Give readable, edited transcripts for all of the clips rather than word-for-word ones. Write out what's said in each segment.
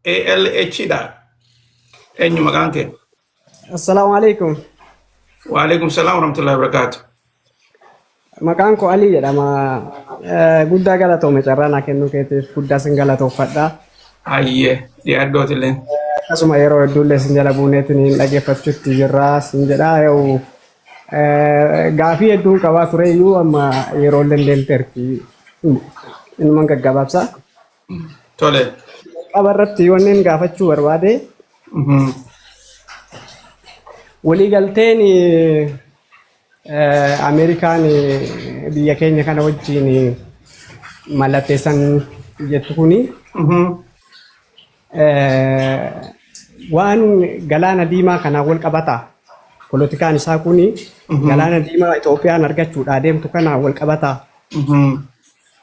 ALH dha. Eenyu maqaan kee? Assalaamu alaikum. Waalaikum salaam warahmatullahi wabarakatuh. Maqaan koo Alii jedhama. Guddaa galatoome, carraa naa kennuu keetiif guddaa sin galatoofadha. Hayyee, dhiyaadhootillee. Akkasuma yeroo hedduullee sin jala buuneetiin hin dhaggeeffachuutti jirra sin jedha. Yoo gaafii hedduun qabaa ture iyyuu amma yeroo illee deemteerti. Inuman gaggabaabsa. Tole. Qaba irratti wanneen gaafachuu barbaade, waliigalteen Ameerikaan biyya keenya kana wajjin mallatteessan jettu kuni waan galaana diimaa kanaan wal qabata. Polotikaan isaa kuni galaana diimaa Itoophiyaan argachuudhaa deemtu kanaan wal qabata.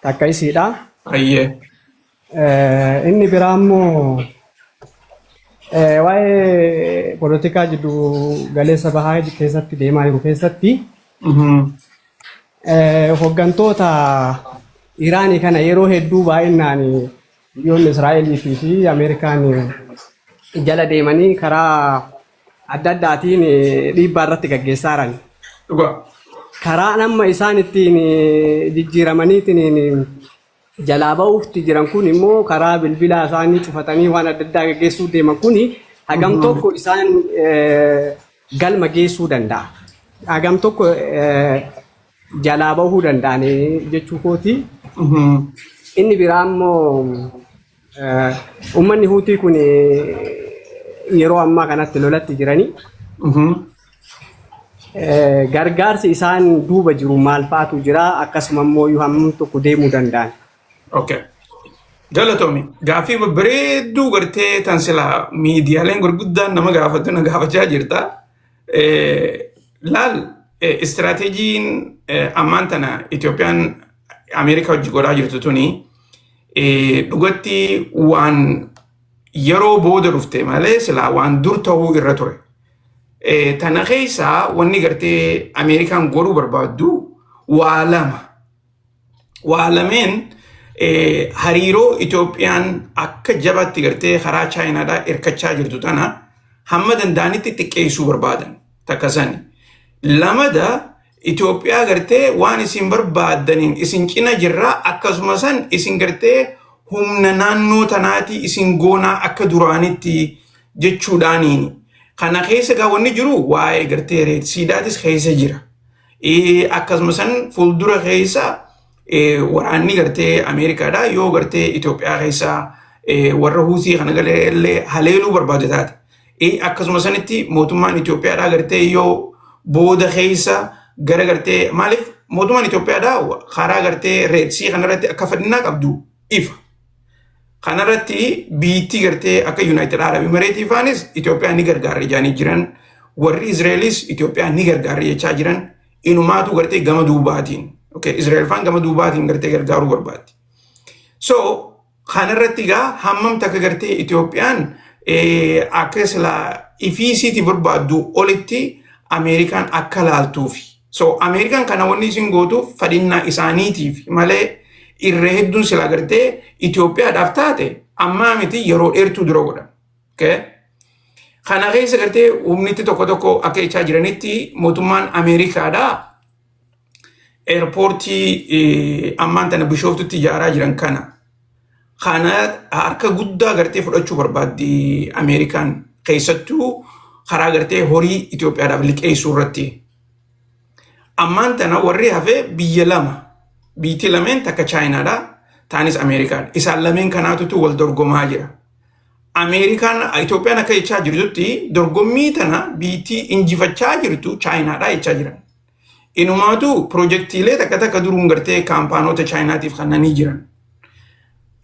Takka isiidha. Hayyee. Inni biraa immoo waa'ee polotikaa jiddu galeessa bahaa keessatti deemaa jiru keessatti hooggantoota Iraanii kana yeroo hedduu baay'inaan biyyoonni Israa'elii fi Ameerikaan jala deemanii karaa adda addaatiin dhiibbaa irratti gaggeessaa jiran. Dhugaa. Karaan amma isaan ittiin jijjiiramaniitiin jalaa ba'uufti jiran kun immoo karaa bilbilaa isaanii cufatanii waan adda addaa gaggeessuu deeman kun hagam tokko isaan galma geessuu danda'a? Hagam tokko jalaa bahuu danda'an jechuu kooti. Inni biraa immoo uummanni Huutii kun yeroo ammaa kanatti lolatti jiranii. Gargaarsi isaan duuba jiru maal fa'aatu jira? Akkasuma immoo hammam tokko deemuu danda'an? Okay. Galatoomi. Gaaffii babbareedduu gartee tan silaa miidiyaaleen gurguddaan nama gaafatu na gaafachaa jirta. Laal, istiraateejiin ammaan tana Itoophiyaan Ameerikaa hojii godhaa jirtu tuni dhugatti waan yeroo booda dhufte malee silaa waan dur ta'uu irra ture. Tana keessaa wanni gartee Ameerikaan godhuu barbaaddu waa lama. Waa lameen, hariiroo Itoophiyaan akka jabaatti gartee karaa Chaayinaadhaa hirkachaa jirtu tana hamma danda'anitti xiqqeessuu barbaadan takka sani. Lamada, Itoophiyaa gartee waan isin barbaaddaniin isin cina jirra, akkasuma san isin gartee humna naannoo tanaati isin goonaa akka duraanitti jechuudhaaniini. Kana keessa gaa wanni jiru waa'ee gartee Red Seadhaatis keessa jira. Akkasuma san fuuldura keessa waraanni gartee Ameerikaadhaa yoo gartee Itoophiyaa keessa warra Huutii kana galee illee haleeluu barbaade taate. Akkasuma sanitti mootummaan Itoophiyaadhaa gartee yoo booda keessa gara gartee, maaliif mootummaan Itoophiyaadhaa karaa gartee Red Sea kanarratti akka fedhinnaa qabdu ifa. Kanarratti biitti gartee akka United Arab Emirates faanis Itoophiyaa ni gargaarra jedhanii jiran. Warri Israa'elis Itoophiyaa ni gargaarra jechaa jiran. Inumaatu gartee gama duubaatiin. Okay, Israa'el faan gama duubaatiin gartee gargaaruu barbaaddi. So kanarratti gaa hammam takka gartee Itoophiyaan akka silaa ifiisiiti barbaaddu olitti Ameerikaan akka laaltuufi. So Ameerikaan kana wanni isin gootuuf fadhinnaa isaaniitiif malee irra hedduun silaa gartee Itoophiyaadhaaf taate ammaa miti, yeroo dheertuu dura godhan. Okay? Kana keessa gartee humnitti tokko tokko akka jechaa jiranitti mootummaan Ameerikaadhaa eerpoortii ammaan tana Bishooftutti ijaaraa jiran kana harka guddaa gartee fudhachuu barbaaddi Ameerikaan, keessattuu karaa gartee horii Itoophiyaadhaaf liqeessuu irratti. Ammaan tana warri hafee biyya lama. Biitti lameen takka Chaayinaadha, taanis Ameerikaadha. Isaan lameen kanaatutu wal dorgomaa jira. Ameerikaan, Itoophiyaan akka jechaa jirtutti dorgommii tana biittii injifachaa jirtu Chaayinaadha jechaa jiran. Inumaatu piroojeektiilee takka takka duruun gartee kaampaanota Chaayinaatiif kennanii jiran.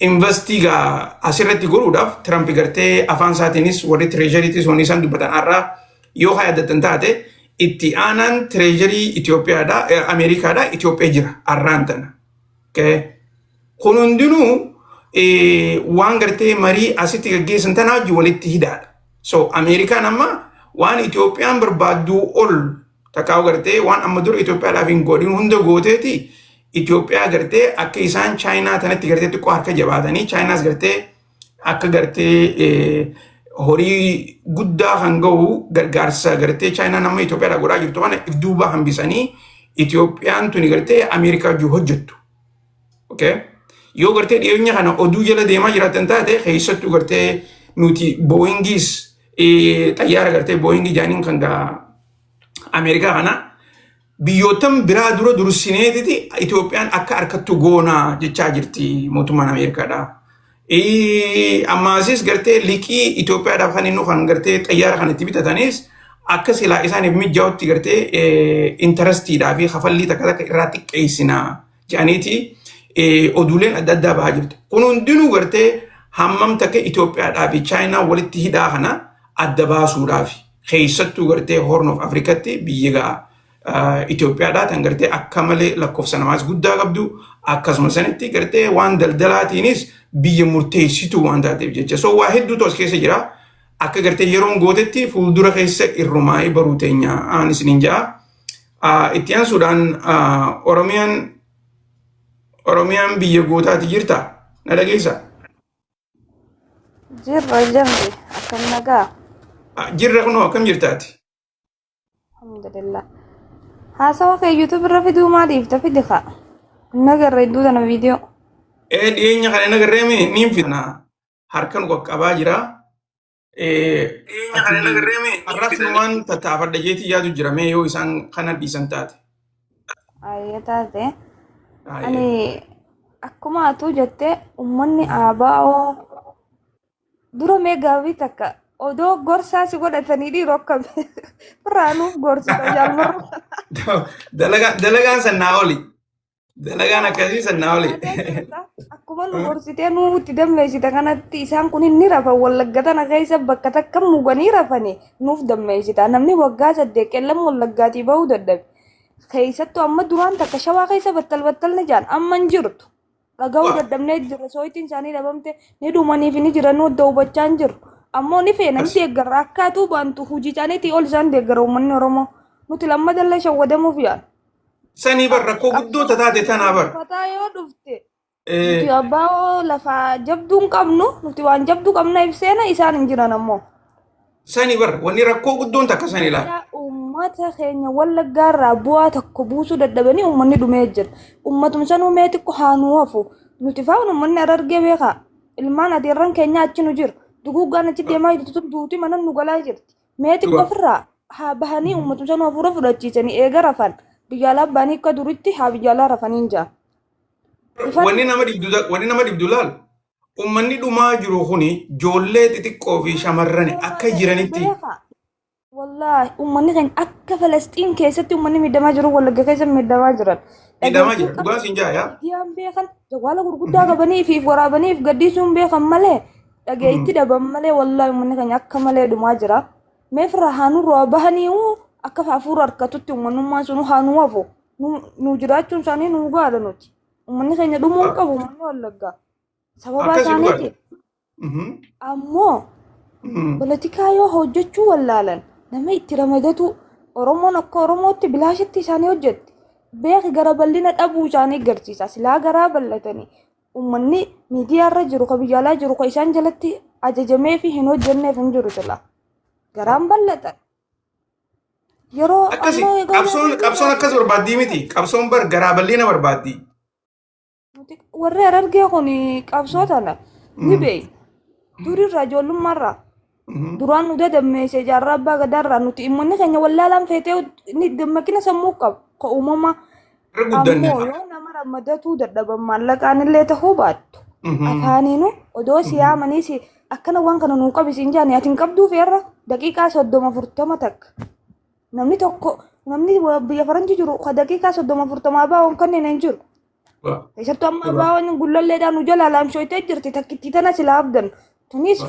Invest gaa asirratti godhuudhaaf Tiramp gartee afaan isaatiinis warri Treasuryitis wanni isaan dubbatan har'a yoo yaadattan taate, itti aanaan Treasury Itoophiyaadha, Ameerikaadha Itoophiyaa jira har'aan tana. Kun hundinuu waan gartee marii asitti gaggeessan tanaa wajjin walitti hidhaadha. So Ameerikaan amma waan Itoophiyaan barbaadduu ol takkaa'u gartee waan amma dura Itoophiyaadhaaf hin godhin hunda gooteeti Itoophiyaa gartee akka isaan Chaayinaa tanatti gartee xiqqoo harka jabaatanii Chaayinaas gartee Akka gartee horii guddaa kan gahu gargaarsa gartee Chaayinaan amma Itoophiyaadhaa godhaa jirtu kana if duuba hambisanii Itoophiyaan tuni gartee Ameerikaa wajjin hojjettu. Okay? Yoo gartee dhiyeenya kana oduu jala deemaa jiraatan taate, keessattuu gartee nuti Boeingis, xayyaara gartee Boeingii jaaniin kan gaa Ameerikaa kana biyyootan biraa dura dursineetiti Itoophiyaan akka harkattu goonaa jechaa jirti mootummaan Ameerikaadha. Ammaasis gartee liqii Itoophiyaadhaaf kan inni kan gartee xayyaara kan itti bitatanis akka silaa isaaniif mijaa'utti gartee interestiidhaa fi kafallii takka takka irraa xiqqeessinaa jedhaniiti oduuleen adda addaa bahaa jirti. Kun hundinuu gartee hammam takka Itoophiyaadhaa fi Chaayinaa walitti hidhaa kana adda baasuudhaaf, keessattuu gartee Horn of Afrikatti biyya gaa Itoophiyaadhaa tan gartee akka malee lakkoofsa namaas guddaa qabdu, akkasuma sanitti gartee waan daldalaatiinis biyya murteessituu waan taateef jecha. So waa hedduutu as keessa jira. Akka gartee yeroon gootetti fuuldura keessa irrumaa'ee baruu teenya aan isiniin ja'a. Itti aansuudhaan Oromiyaan biyya gootaati jirta? Na dhageessa? Jirra jambi, akkam nagaa? Jirra kunoo, akkam jirtaati? Alhamdulillah. Haasawa kee YouTube irra fiduu maa dhiifta? Fidi kaa. Nagarra iddoo tana viidiyoo. Ee, dhiyeenya kana hin agarreemi, niin fidna. Harka nu qaqqabaa jira. Dhiyeenya kana hin agarreemi. Har'as numaan tattaafadha jeetii yaadu jira mee yoo isaan kana dhiisan taate. Ayya taate. Ani akkuma atuu jette uummanni ABO dura mee gaafii takka odoo gorsaa si godhatanii dhiiroo akkam irraa nuuf gorsita jaalmarra. Dalagaan sannaa oli. Dalagaan akkasii sannaa oli. Akkuma nu gorsitee nu itti dammeessite kanatti isaan kun ni rafan. Wallagga tana keessa bakka takka muganii rafanii nuuf dammeessita. Namni waggaa 8 qellam Wallaggaatii bahuu dadhabe. Keessattuu amma duraan takka Shawaa keessa battal battal ni jaan amma hin jirtu. Dhaga'uu dadhabnee jirra. Sooyitiin isaanii dhabamte, ni dhumaniif ni jiran, nu adda hubachaa hin jiru. Ammoo ni feena, ni deeggarra, akkaatuu baantu hojii isaaniitii ol isaan deeggara uummanni Oromoo. Nuti lammadallee shawwadamuuf yaala. Sanii bar rakkoo guddoo taate tanaa bar. Fataa yoo dhufte nuti abbaa lafaa jabduu hin qabnu, nuti waan jabduu qabna ibseena, isaan hin jiran ammoo. Sanii bar wanni rakkoo guddoon takka sanii laala. Uummata keenya Wallaggaarraa bu'aa tokko buusuu dadhabanii uummanni dhumee jira. Uummatum sanuu mee xiqqoo haa nuu hafu. Nuti fa'aan uummanni Harargee beekaa. Ilmaan adeerran keenya achi nu jira. Duguuggaan achi deemaa jirtu tun duuti mana nu galaa jirti. Mee xiqqoo ofirraa haa bahanii uummatum sanuu hafuura fudhachiisanii eega rafan biyya alaa bahanii akka duritti haa biyya alaa rafanii jaa. Wanni nama dhibdu laal. Uummanni dhumaa jiru kuni ijoollee xixiqqoo fi shamarran akka jiranitti. Beekaa. Wallaahi uummanni keenya akka Falasxiin keessatti uummanni miidhamaa jiru Wallagga keessa miidhamaa jiran. Miidhamaa jira. Dhugaa siin jaa yaa. Miidiyaan beekan jawwaala gurguddaa qabanii fi waraabanii fi gaddisuun beekan malee dhageetti dhaban malee, wallaahi uummanni keenya akka malee dhumaa jira. Mee firra haa nurraa bahanii akka hafuura harkatutti uummanummaan sun haa nu hafu. Nu jiraachuun isaanii nu gaadha nuti. Uummanni keenya dhumuu hin qabu uummanni Wallaggaa. Sababa Akkasii dhugaadha. isaaniiti. Ammoo polotikaa yoo hojjechuu wallaalan nama itti ramadatu Oromoon akka Oromootti bilaashitti isaanii hojjetti. Beeki, gara bal'ina dhabuu isaanii agarsiisa. Silaa garaa bal'atanii uummanni miidiyaa irra jiru, ka biyya alaa jiru, ka isaan jalatti ajajamee fi hin hojjenneef hin jiru silaa. Garaan bal'atan. Yeroo Akkasi ammoo egaa qabsoon akkas barbaaddii miti. Qabsoon bar garaa bal'ina barbaaddi. Nuti warri Harargee kun qabsoo tana ni beeyi. Durirraa ijoollummaarraa duraan nu dadammeesse jaarraa abbaa gadaarraa nuti uummanni keenya wallaalaan feetee ni dammaqina sammuu qabu ka uumamaa. Irra guddanne. Ammoo yoo nama ramadatuu dadhaban maallaqaan illee ta'uu baattu. Afaaniinu odoo si yaamanii si akkana waan kana nuu qabi siin jaani ati hin qabduu feerra daqiiqaa 30 40 takka. Namni tokko, namni biyya faranjii jiru ka daqiiqaa 30 40 abaa'oon kanneen hin jiru. Keessattuu amma abaa'oon gullalleedhaan nu jalaa laamshooytee jirti, takkittii tana silaa abdan. Tunis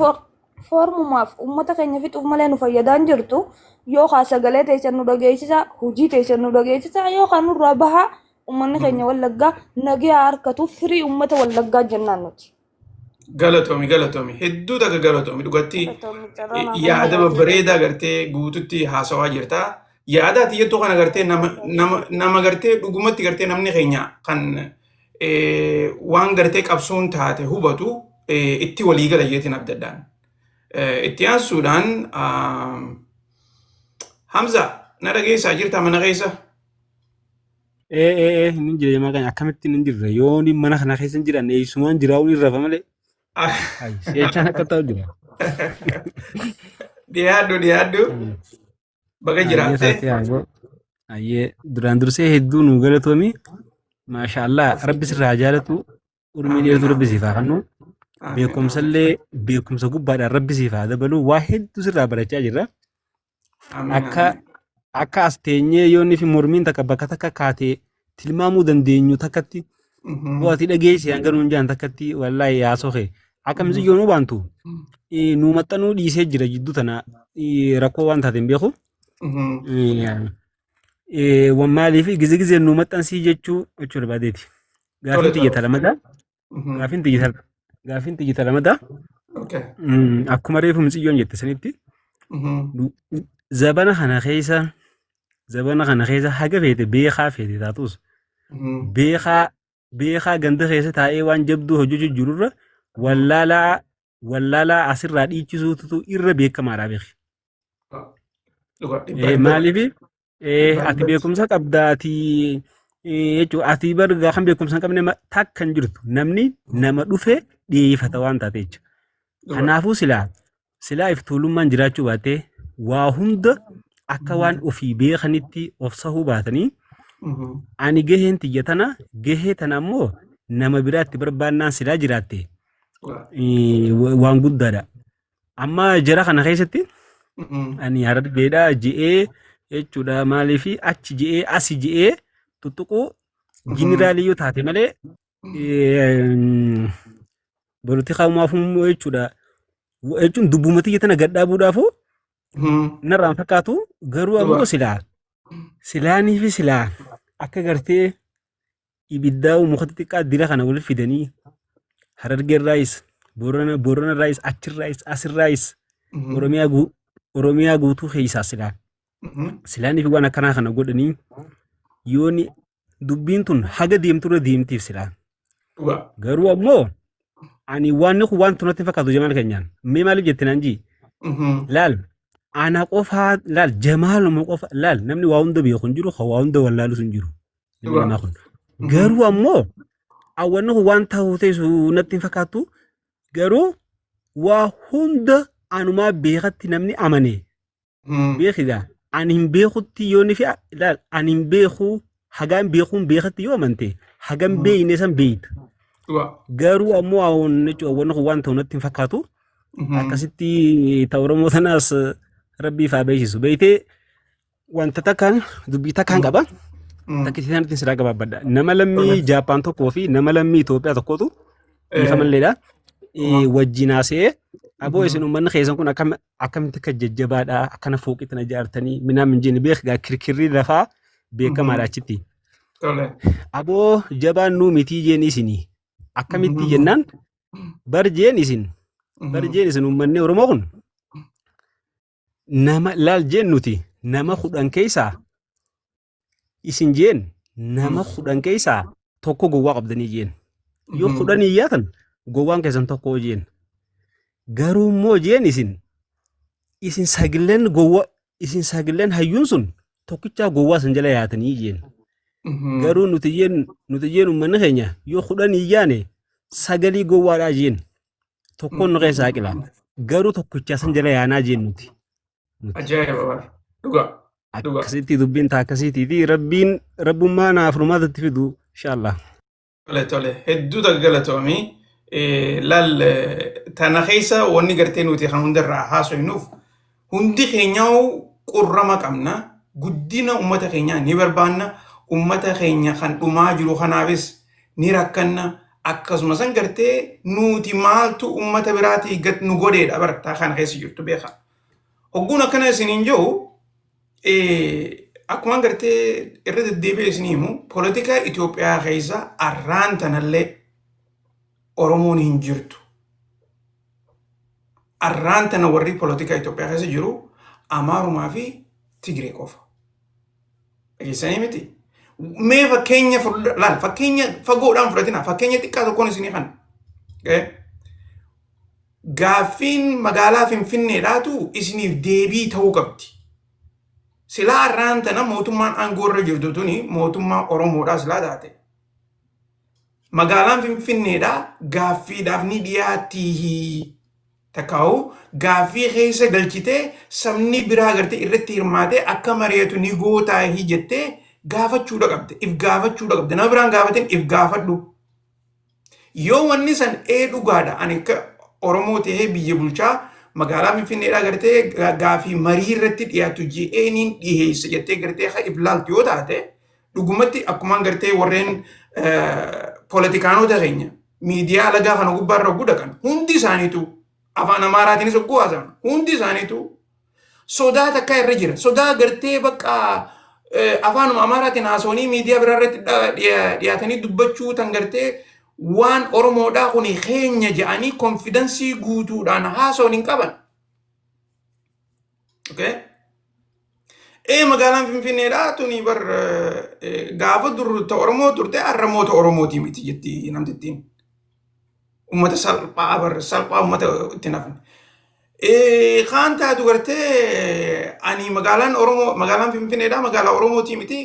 foormumaaf uummata keenya fixuuf malee nu fayyadaa hin jirtu. Yookaan sagalee teessan nu dhageessisa, hojii teessan nu dhageessisa, yookaan nurraa bahaa, uummanni keenya Wallaggaa nagaa harkatu, firii uummata Wallaggaa jennaan nuti. Galatoomi, galatoomi, hedduu takka galatoomi, dhugatti. Galatoomi, carraa naaf Yaada kennuuf. Babbareedaa gartee guututti haasawaa jirta. Yaada ati jettu kana gartee nama gartee dhugumatti gartee namni keenya kan waan gartee qabsoon taate hubatu itti waliigala jeetiin abdadhaan. Itti aansuudhaan, Hamza, na dhageessaa jirta mana keessa? Ee, hin jira jamaa kan akkamitti hin jirre? Yoon mana kana keessa hin jiran eessumaan jiraa'uun irra malee. Seechaan akka ta'u jira. Dhiyaadhu, dhiyaadhu. Baga jiraatte. Ayyee, duraan dursee hedduu nu galatoomi. Maashaallah, rabbi sirraa haa jaalatu. Urmii dheertuu rabbi siif haa kennu. Beekumsallee beekumsa gubbaadhaan rabbi siif haa dabalu. Waa hedduu sirraa barachaa jirra. Akka as teenyee yoonni fi mormiin takka bakka takka kaatee tilmaamuu dandeenyu takkatti bu'aati dhageessi hanga nuun jaan takkatti wallaahi yaasoo kee akka misiyyoon hubaantu nu maxxanuu dhiisee jira jidduu tana rakkoo waan taateen beeku. Maaliif gize gizeen nu maxxansii jechuu barbaadeeti. Gaafiin xiyya talamadaa. Gaafiin xiyya talamadaa. Akkuma reefu misiyyoon jette sanitti zabana kana keessa haga feete beekaa feete taatus, beekaa ganda keessa taa'ee waan jabduu hojjechuu jirurra wallaalaa asirraa dhiichisuutu irra beekamaadha beeki. Maaliif ati beekumsa qabda ati jechuudha, ati bar kan beekumsa hin qabne takka hin jirtu, namni nama dhufe dhiyeeffata waan taate jecha. Kanaafuu silaa iftuulummaan jiraachuu baatee waa hunda akka waan ofii beekanitti of sahuu baatanii, ani gaheen tiyya tana, gahee tana ammoo nama biraatti barbaannaan silaa jiraatte waan guddaadha. Amma jara kana keessatti ani Harargeedha je'ee jechuudha, maaliif achi je'ee asi je'ee tuttuquu jineraalii yoo taate malee polotikaa uumaaf jechuudha. Jechuun dubbuma tiyya tana gadhaabuudhaafu narraan fakkaatu, garuu ammoo silaa silaanii fi silaa akka gartee ibiddaa muka xixiqqaa dira kana walitti fidanii Harargeerraayis, Booranarraayis, achirraayis, asirraayis, Oromiyaa guutuu keessaa silaa silaanii fi waan akkanaa kana godhanii yooni dubbiin tun haga deemturra deemtiif silaa. Garuu ammoo ani waan kun waan tunatti hin fakkaatu jamaal keenyaan. Mee maaliif jette naan jii? Laal, ana qofaa laal, jamaaluma qofa laal, namni waa hunda beeku hin jiru, kan waa hunda wallaalus hin jiru. Ilmi namaa kun. Garuu ammoo awwanni kun waan ta'uu teessu natti hin fakkaattu. Garuu waa hunda anumaa beekatti namni amane. Beekigaa ani hin beekutti yoo ni fi laal, ani hin beeku, hagaan beekuun beekatti yoo amante hagam beeyne san beeyta. Garuu ammoo awwan jechuun awwanni kun waan ta'u natti hin fakkaatu. Akkasitti ta Oromoo tanaas rabbiif haa beeksisu. Beeytee wanta takkaan dubbii takkaan qaba. Takkitti sanatti siraa gabaabbadha. Nama lammii Jaappaan tokkoo fi nama lammii Itoophiyaa tokkotu dhiifama illeedha. Wajjin haasa'ee, aboo isin uummanni keessan kun akkam akkamitti akka jajjabaadha, akkana fooqii tana ijaartanii minaan min jenne, beek gaa kirkirri lafaa beekamaadha achitti. Aboo jabaan nuu mitii jeen isinii akkamitti jennaan, bar jeen isin bar jeen isin uummanni Oromoo kun nama laal jeen, nuti nama 10 keessaa isin jeen nama 10 keessaa tokko gowwaa qabdanii jeen. Yoo 10 iyyaatan gowwaan keessan tokko jeen. Garuu immoo jeen isin sagallan gowwaa, isin sagallan hayyuun sun tokkichaa gowwaa san jala yaatanii jeen. Garuu nuti jeen uummanni keenya yoo 10 iyyaane sagalii gowwaadhaa jeen. Tokkoon nu keessaa qila. Garuu tokkichaa san jala yaanaa jeen nuti. Ajaa'iba bara. Dhugaa. Dhugaa. Akkasitti dubbiin taa akkasiitii fi rabbiin rabbummaa naaf furmaatatti fidu inshaallah. Tole, tole, hedduu takka galatoomii. Laal, tana keessa wanni gartee nuti kan hundarraa haasofnuuf hundi keenyaa qurrama qabna. Guddina uummata keenyaa ni barbaanna. Uummata keenya kan dhumaa jiru kanaafis ni rakkanna. Akkasuma san gartee nuti maaltu uummata biraatii gad nu godheedha bartaa kana keessa jirtu beeka. Hogguun akkana isiniin jiru, akkuma gartee irra deddeebi'ee isinii himu, poolitikaa Itoophiyaa keessa arraan tanallee Oromoon hin jirtu. Arraan tana warri poolitikaa Itoophiyaa keessa jiru Amaarumaa fi Tigree qofa. Dhageessanii miti? Mee fakkeenya laal, fakkeenya fagoodhaan fudhatina, fakkeenya xiqqaa tokkoon isinii kana. Gaaffiin magaalaa Finfinneedhaatu isiniif deebii ta'uu qabdi. Silaa har'aan tana mootummaan aangoo irra jirtu tuni mootummaa Oromoodhaa silaa taate. Magaalaan Finfinneedhaa gaaffiidhaaf ni dhiyaattii. Takkaa'u gaaffii keessa galchitee sabni biraa gartee irratti hirmaatee akka mari'atu ni gootaahi jettee gaafachuudha qabde. If gaafachuudha qabde. Nama biraan gaafatin if gaafadhu. Yoo wanni san ee dhugaadha ani akka Oromoo ta'ee biyya bulchaa magaalaa Finfinneedhaa gartee gaaffii marii irratti dhiyaatu je'eeniin dhiheessa jettee gartee ha if laaltu yoo taate dhugumatti akkumaan gartee warreen poolitikaanota keenya miidiyaa alagaa kana gubbaa irra hogguu dhaqan hundi isaaniitu afaan Amaaraatiinis hogguu haasa'an hundi isaaniitu sodaa takka irra jira. Sodaa gartee bakka afaanuma Amaaraatiin haasawanii miidiyaa biraa irratti dhiyaatanii dubbachuu tan gartee waan Oromoodhaa kuni keenya jedhanii konfidansii guutuudhaan haasawan hin qaban. Okay? Ee magaalaan Finfinneedhaa tuni bar gaafa dur ta Oromoo turte har'a moota Oromootii miti jetti namtittiin. Uummata salphaa bar salphaa uummata itti nafne. Kaan taatu gartee ani magaalaan Oromoo magaalaan Finfinneedhaa magaalaa Oromootii miti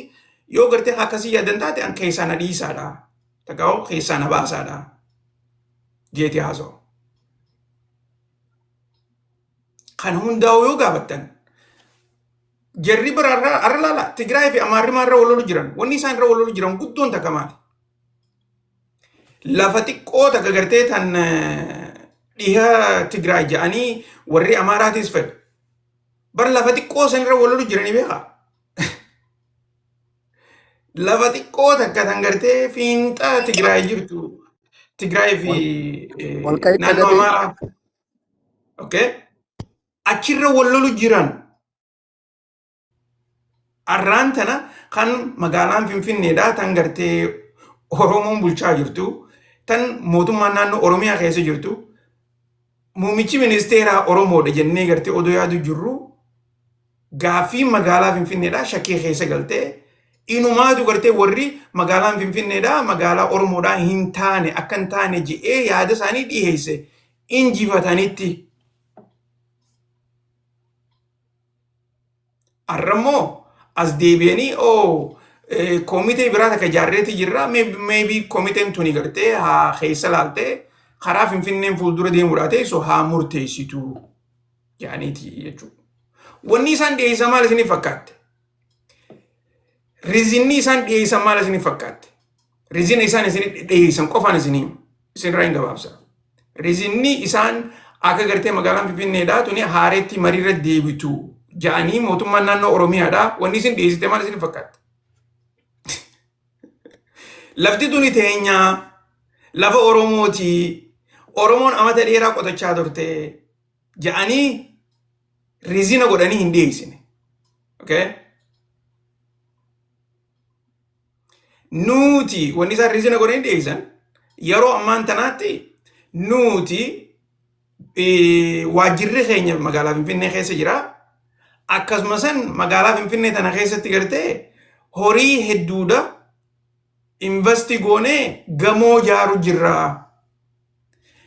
yoo gartee akkasii yaadan taate an keessaa na dhiisaadha. Takkaa'u keessaa na baasaadha. Jeeti haasa'u. Kan hundaa'u yoo gaafattan jarri bira har'a laala Tigraay fi Amaarri maarra wal lolu jiran wanni isaan irra wal lolu jiran guddoon takka maali? Lafa xiqqoo takka gartee tan dhiha Tigraay jedhanii warri Amaaraatis fedhu. Bar lafa xiqqoo san irra wal lolu jiranii beekaa? Lafa xiqqoo takka tan gartee fiinxa Tigraay jirtu Tigraay fi Walqaayit naannoo Xagadee. Amaaraa. Okay? Achirra wal lolu jiran. Arraan tana kan magaalaan Finfinneedha tan gartee Oromoon bulchaa jirtu tan mootummaan naannoo Oromiyaa keessa jirtu muummichi ministeeraa Oromoodha jennee gartee odoo yaadu jirru gaaffii magaalaa Finfinneedha shakkii keessa galtee inumaatu gartee warri magaalaan Finfinneedha magaalaa Oromoodhaa hin taane akka hin taane je'ee yaada isaanii dhiheesse injifatanitti. Har'a immoo as deebi'anii oo koomitee biraa takka ijaarreeti jirra maybe koomiteen tuni gartee haa keessa laaltee karaa Finfinneen fuuldura deemuudhaa teessu haa murteessitu jedhaniiti jechuudha. Wanni isaan dhiyeessan maal isiniif fakkaatte? Rizinni isaan dhiyeessan maal isiniif fakkaatte? Rizina isaan isin dhiyeessan qofaan isinii isinirraa hin gabaabsa. Rizinni isaan akka gartee magaalaan Finfinneedhaa tuni haareetti mariirra deebitu ja'anii mootummaan naannoo Oromiyaadhaa wanni isin dhiyeessite maal isin fakkaatte? Lafti tuni teenyaa lafa Oromooti. Oromoon amata dheeraa qotachaa turte ja'anii rizina godhanii hin dhiyeessine. Okay? Nuti wanni isaan rizina godhanii dhiyeessan yeroo ammaan tanaatti nuti waajjirri keenya magaalaa Finfinnee keessa jira. Akkasuma san magaalaa Finfinnee tana keessatti gartee horii hedduudha investi goonee gamoo jaaru jirra.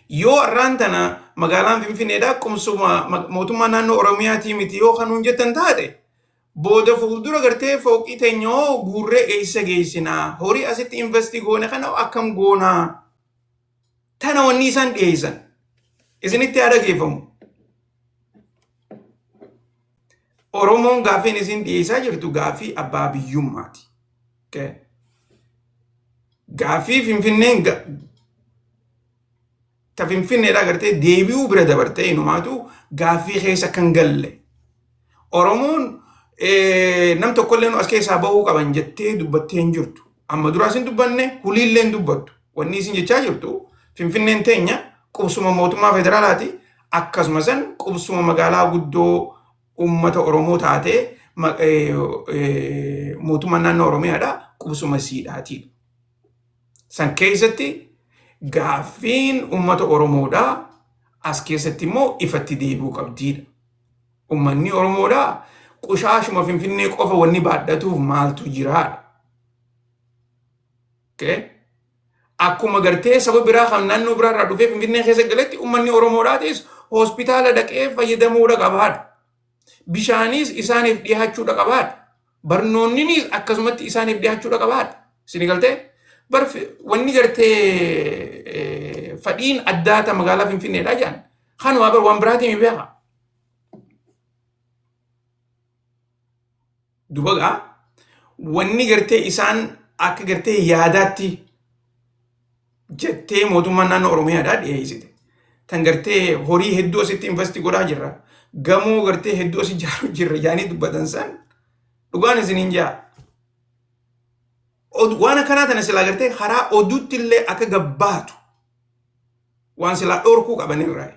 Yoo har'aan tana magaalaan Finfinneedhaa qubsuma mootummaa naannoo Oromiyaatii miti yoo kanuun jettan taate Booda fuuldura gartee fooqii teenya hoo guurree eessa geessinaa? Horii asitti investi goone kana hoo akkam goonaa? Tana wanni isaan dhiyeessan. Isinitti haa dhageeffamu. Oromoon gaaffiin isin dhiyeessaa jirtu gaaffii abbaa biyyummaati. Okay. Gaaffii Finfinneen ta Finfinneedhaa gartee deebi'uu bira dabartee inumaatu gaaffii keessa kan galle. Oromoon nam tokkollee nu as keessaa bahuu qaban jettee dubbattee hin jirtu. Amma duraas hin dubbanne huliillee hin dubbattu. Wanni isin jechaa jirtu Finfinneen teenya qubsuma mootummaa federaalaati. Akkasuma san qubsuma magaalaa guddoo uummata Oromoo taatee mootummaan naannoo Oromiyaadha qubsuma siidhaatiidha. San keessatti gaaffiin uummata Oromoodhaa as keessatti immoo ifatti deebi'uu qabdiidha. Uummanni Oromoodhaa qushaashuma Finfinnee qofa wanni baadhatuuf maaltu jiraadha. Okay? Akkuma gartee saba biraa kan naannoo biraa irraa dhufee Finfinnee keessa galetti uummanni Oromoodhaatis hospitaala dhaqee fayyadamuudha qabaadha. Bishaanis isaaniif dhiyaachuudha qabaadha. Barnoonninis akkasumatti isaaniif dhiyaachuudha qabaadha. Isin galtee? Bar wanni gartee fadhiin addaa ta magaalaa Finfinneedha jedhan. Kanuma bar waan biraatiin hin beeka. Duba gaa wanni gartee isaan akka gartee yaadaatti jettee mootummaan naannoo Oromiyaadhaa dhiyeessite. Tan gartee horii hedduu asitti investi godhaa jirra. Gamoo gartee hedduu asi ijaaruu jirra jaanii dubbatan san dhugaan isiniin jaa. Waan akkanaa tana silaa gartee karaa oduutti illee akka gabbaatu waan silaa dhorkuu qabanirraa.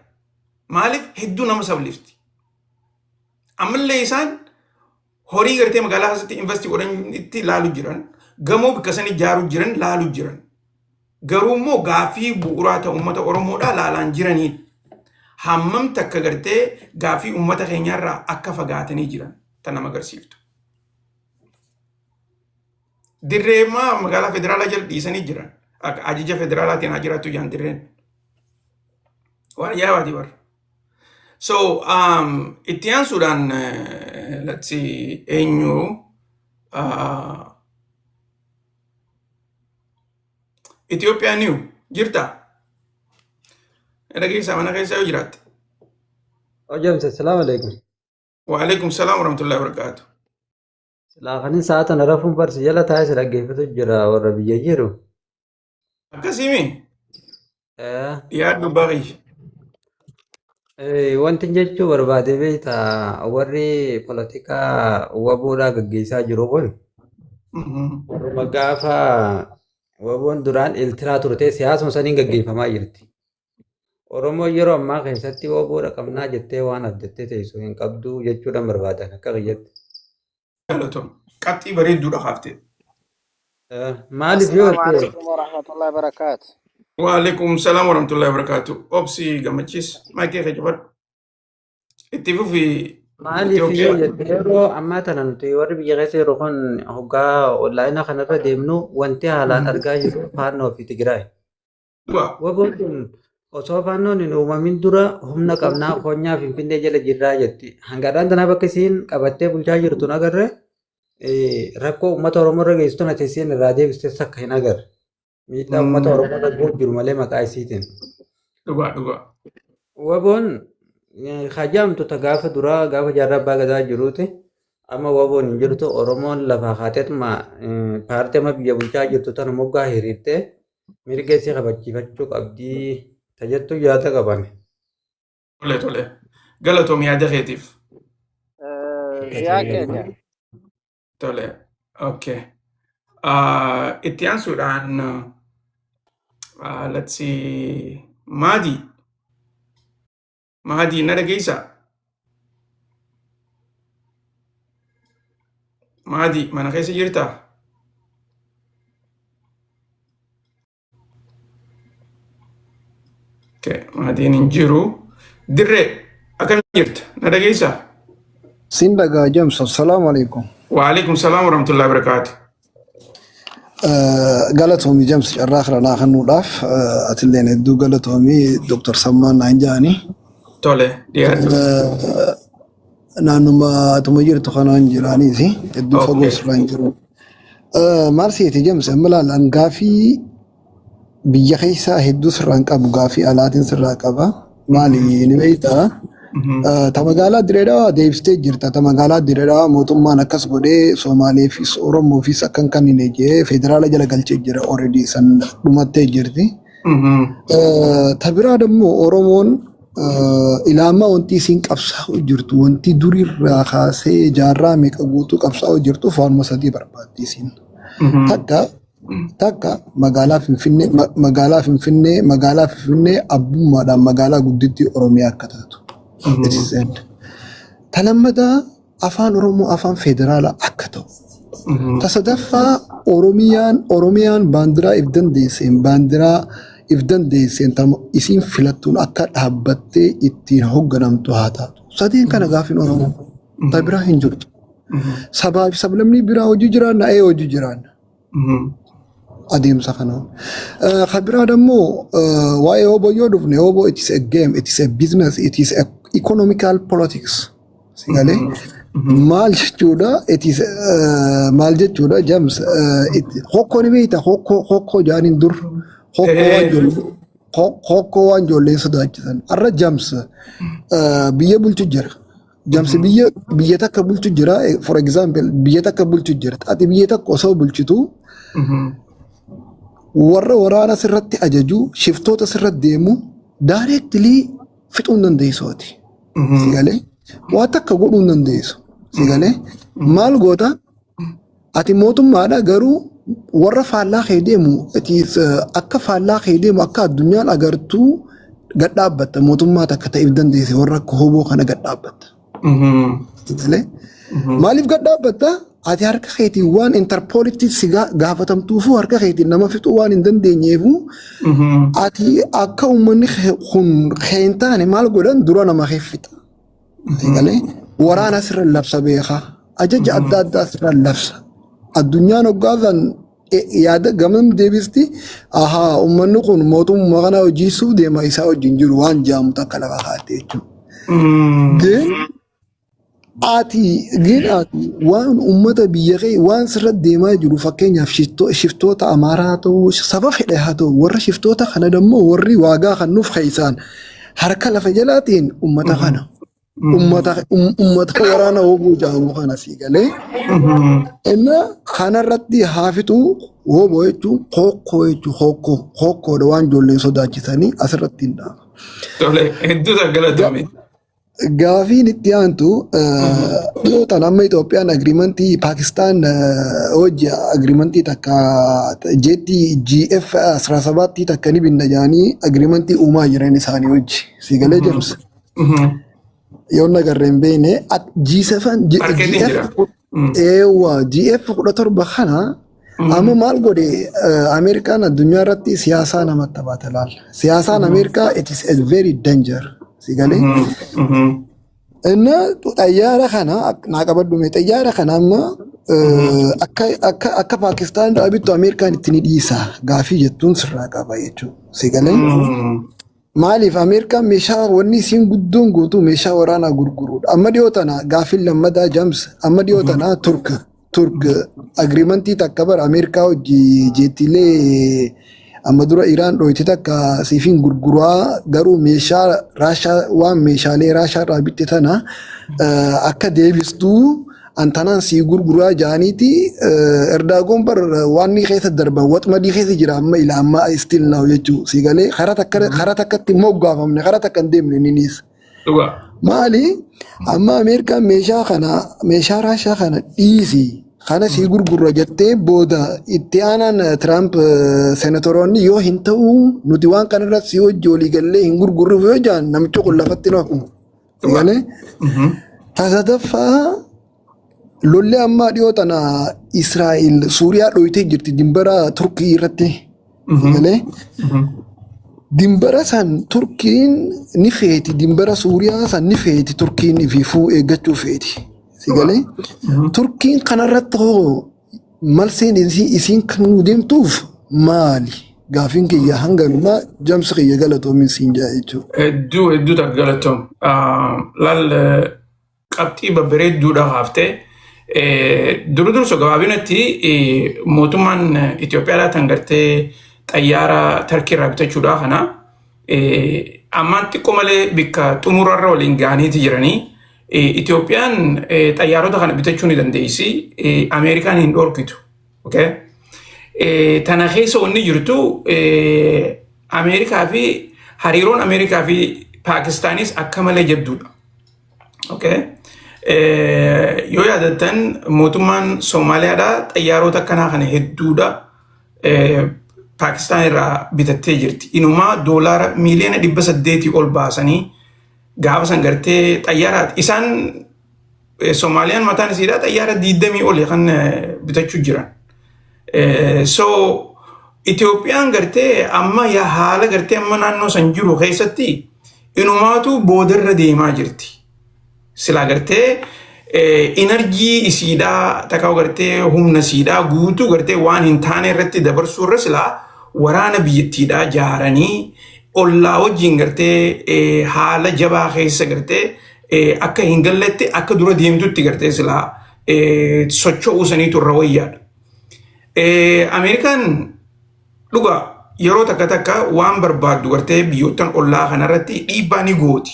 Maaliif hedduu nama sablifti. Ammallee isaan horii gartee magaalaa keessatti investi godhanitti laalu jiran, gamoo bakka san ijaaru jiran laalu jiran. Garuu immoo gaaffii bu'uuraa ta'e uummata Oromoodhaa laalaan jiranii. Hammam takka gartee gaaffii uummata keenyaarraa akka fagaatanii jiran tan nama agarsiiftu. Dirree maa magaalaa federaalaa jala dhiisanii jiran. Akka ajaja federaalaatiin haa jiraattu jaan dirreen. Waan ajaa'ibaati bara. So itti aansuudhaan let's see eenyu Itoophiyaa new jirta? Dhageessaa mana keessa yoo jiraatte. Hojjamsa, salaamu alaikum. Waalaikum salaam warahmatullahi wabarakatuh. Silaa sa'a tana rafuun barsi jala taa'ee si dhaggeeffatu jira warra biyya jiru. Akkasiimi dhiyaadhu baay'ee. Wanti jechuu barbaade beektaa warri polotikaa waboodhaa gaggeessaa jiru kun warruma gaafa waboon duraan iltiraa turte siyaasuma saniin gaggeeffamaa jirti. Oromoon yeroo ammaa keessatti waboodha qabnaa jettee waan abdattee teessu hin qabdu jechuudhaan barbaadan akka kiyyatti. Galatoom. Qabxii bareedduudha kaaftee. Maaliif yoo Assalamu ta'e alaikum warahmatullahi wabarakatuh. Waalaikum salaam warahmatullahi wabarakatuh. Obsi gammachiis. Maakii kee cufadhu. Itti fufi Maaliif yoo Itoophiyaa. jette yeroo ammaa tana nuti warri biyya keessa yeroo kun hoggaa onlaayinaa kanarra deemnu wanti haalaan argaa jirru Faannoo fi Tigraay. Dhugaa. Waboon kun osoo Faannoon hin uumamin dura humna qabnaa konyaa Finfinnee jala jirraa jetti. Hangadhaan tanaa bakka isiin qabattee bulchaa jirtu hin agarre rakkoo uummata Oromoo irra geessitu ati isiin irraa deebistes takka hin agarre. Miidhaa uummata Oromoo irra gahuuf jiru malee maqaa isiitiin. Dhugaa dhugaa. Waboon hajaamtu ta gaafa duraa gaafa jaarraa abbaa gadaa jiruuti. Amma waboon hin jirtu Oromoon lafaa kaateetuma paartii amma biyya bulchaa jirtu tana moggaa hiriirtee mirga isii kabachiifachuu qabdii tajettu yaada qaban. Tole tole. Galatoom yaada keetiif. Ziyaa keenya. Tole. Okay. Itti aansuudhaan let's see Maadii. Maadii na dhageessaa? Maadii mana keessa jirtaa? Okay, maatiin hin jiru. Dirree akkam jirta? Na dhageessaa? Sin dhagaa James, assalaamu alaikum. Waalaikum salaam warahmatullahi wabarakaatu. Galatoomi James carraa kana naa kennuudhaaf atilleen hedduu galatoomi Dr. Sammaan naan jedhani. Tole, dhiyaadhu. Naannuma atuma jirtu kanaan jiraaniiti hedduu fagoo sirraa hin jiru. Maal seeti James amma ilaalan gaafii biyya keessaa hedduu sirraa hin qabu gaafii alaatiin sirraa qaba. Maali ni beektaa? Ta magaalaa Dirree Dhawaa deebistee jirta. Ta magaalaa Dirree Dhawaa mootummaan akkas godhee Somaaleefis Oromoofis akkan kan hin jee federaala jala galchee jira already san dhumattee jirti. Ta biraa dammoo Oromoon ilaamaa wanti isiin qabsaa'u jirtu wanti durirraa kaasee jaarraa meeqa guutuu qabsaa'u jirtu waanuma sadii barbaaddi isiin. Takka Takka magaalaa Finfinnee magaalaa Finfinnee magaalaa Finfinnee abbummaadhaan magaalaa guddittii Oromiyaa akka taatu. It is end. Ta lammataa afaan Oromoo afaan federaalaa akka ta'u. Ta sadaffaa Oromiyaan baandiraa if dandeesseen baandiraa if dandeesseen ta isiin filattuun akka dhaabbattee ittiin hoogganamtu haa taatu. Sadeen kana gaafiin Oromoo. Ta biraa hin jirtu. Sabaa fi sablammii biraa hojii jiraanna ee hojii jiraanna. Adeemsa kanaan. Kan biraa immoo waa'ee WBO yoo dhufne, WBO, it is a game, it is a business, it is a economical politics. Si galee? Maal jechuudha? It is maal jechuudha, James? Hokkoo ni beekta, hokkoo, hokkoo jaaniin dur hokkoo waan ijoollee, hokkoo waan ijoollee sodaachisan. Har'a James biyya bulchu jira. James biyya takka bulchu jira. For example, biyya takka bulchu jira. Ati biyya takka osoo bulchitu warra waraana sirratti ajaju, shiftoota sirratti deemu directly fixuu hin dandeessu ati. Si galee? Waa takka godhuu hin dandeessu. Si galee? Maal goota? Ati mootummaadha, garuu warra faallaa kee deemu akka faallaa kee deemu akka addunyaan agartuu gad dhaabbatta. Mootummaa takka ta'eef dandeesse warra akka WBO kana gad dhaabbatta. Si galee? Maaliif gad dhaabbatta? Ati harka keetiin waan Interpolitti si gaafatamtuufu harka keetiin nama fixuu waan hin dandeenyeefu, ati akka uummanni kun hin taane maal godhan, dura nama kee fixa. Si galee? Waraana sirra labsa beekaa. Ajaja adda addaa sirra labsa. Addunyaan hoggaasan yaada gamam deebisti, ahaa, uummanni kun mootummaa kana hojiisuuf deema, isaa wajjin jiru waan jaamu takka lafa kaa'atte jechuudha. Gin ati waan uummata biyya kee waan sirra deemaa jiru, fakkeenyaaf shiftoota Amaaraa haa ta'u, saba fedhe haa ta'u, warra shiftoota kana dammoo warri waagaa kan nuuf keessaan harka lafa jalaatiin uummata kana uummata waraana WBO jedhamu kana, sii galee? Inna kanarratti haa fixu. WBO jechuun hokkoo jechuun hokkoo hokkoodha, waan ijoolleen sodaachisanii asirratti hin dhaaba. Tole, hedduu galatoomi. Gaafiin itti aantu, dhiyootaan amma Itoophiyaan agreementii Paakistaan hojii agreementii takka jeettii JF 17tti takka ni binna jedhanii agreementii uumaa jiran isaanii hojii. Si galee, James? Yoo nagarree hin beekne G7 Marketiin GF jira. Eewwa, GF 17 kana amma maal godhe? Ameerikaan addunyaa irratti siyaasaa namatti taphata laal. Siyaasaan Ameerikaa, it is a very danger. Si galee? Inna xayyaara kana naa qabadhu mee, xayyaara kana amma akka Paakistaan irraa bittu Ameerikaan itti ni dhiisa gaafii jettuun sirraa qaba jechuudha. Si galee? Maaliif Ameerikaan meeshaa wanni isiin guddoon gootu meeshaa waraanaa gurguruudha. Amma dhiyoo tana gaafiin lammadaa, James, amma dhiyoo tana Turk agreementii takka bara Ameerikaa hojii jeettiilee amma dura Iraan dhoyite takka siifiin gurguraa, garuu meeshaa Raashaa, waan meeshaalee Raashaa irraa bitte tana akka deebistuu antanaan sii gurguraa jaaniiti. Erdaagoon bar waan inni keessa darban waxmadii keessa jira amma ila amma still now jechuu, sii galee? Karaa takkatti moggaafamne, karaa takka hin deemne inninis. Dhugaa. Maali, amma Ameerikaan meeshaa kana, meeshaa Raashaa kana dhiisi, kana sii gurgurra jettee, booda itti aanaan Tiraamp senatoroonni yoo hin ta'u, nuti waan kanarratti si hojii walii gallee hin gurgurruuf yoo jaan, namichi kun lafatti naqu. Si galee? Tasadaffaa, lolli ammaa dhiyoo tana Israa'el Suuriyaa dhoyitee jirti dimbara Turkii irratti. Si galee? Dimbara san Turkiin ni feeti, dimbara Suuriyaa san ni feeti, Turkiin ififuu eeggachuu feeti. Si galee? Turkiin kanarratti hoo malseen isiin kan nu deemtuuf maali? Gaafiin kiyya hanganumaa, Jamsi kiyya, galatoomin siin jaa jechuudha. Hedduu hedduu takka galatoom. Laal, qabxii babbareedduudha kaaftee. Duru dursa gabaabinatti mootummaan Itoophiyaadhaa tan gartee xayyaara Tarkii irraa bitachuudhaa kana ammaan xiqqoo malee bikka xumurarra waliin ga'aniiti jiranii. Itoophiyaan xayyaarota kana bitachuu ni dandeessi. Ameerikaan hin dhorkitu. Okay? Tana keessa wanni jirtu Ameerikaa fi hariiroon Ameerikaa fi Paakistaanis akka malee jabduudha. Okay? Yoo yaadattan, mootummaan Soomaaliyaadhaa xayyaarota akkanaa kana hedduudha Paakistaan irraa bitattee jirti. Inumaa doolaara miiliyoona 800 ol baasanii gaafa san gartee xayyaara isaan Soomaaliyaan mataan isiidhaa xayyaara 20 oli kan bitachuu jiran. So Itoophiyaan gartee amma haala gartee amma naannoo san jiru keessatti inumaatu boodarra deemaa jirti. Silaa gartee Energy isiidhaa takkaa gartee humna isiidhaa guutuu gartee waan hin taane irratti dabarsuu irra silaa waraana biyyattiidhaa jaaranii ollaa wajjin gartee haala jabaa keessa gartee akka hin galletti akka dura deemtutti gartee silaa socho'uu saniitu irra wayyaadha. Ameerikaan dhugaa yeroo takka takka waan barbaaddu gartee biyyoottan ollaa kanarratti dhiibbaa ni gooti.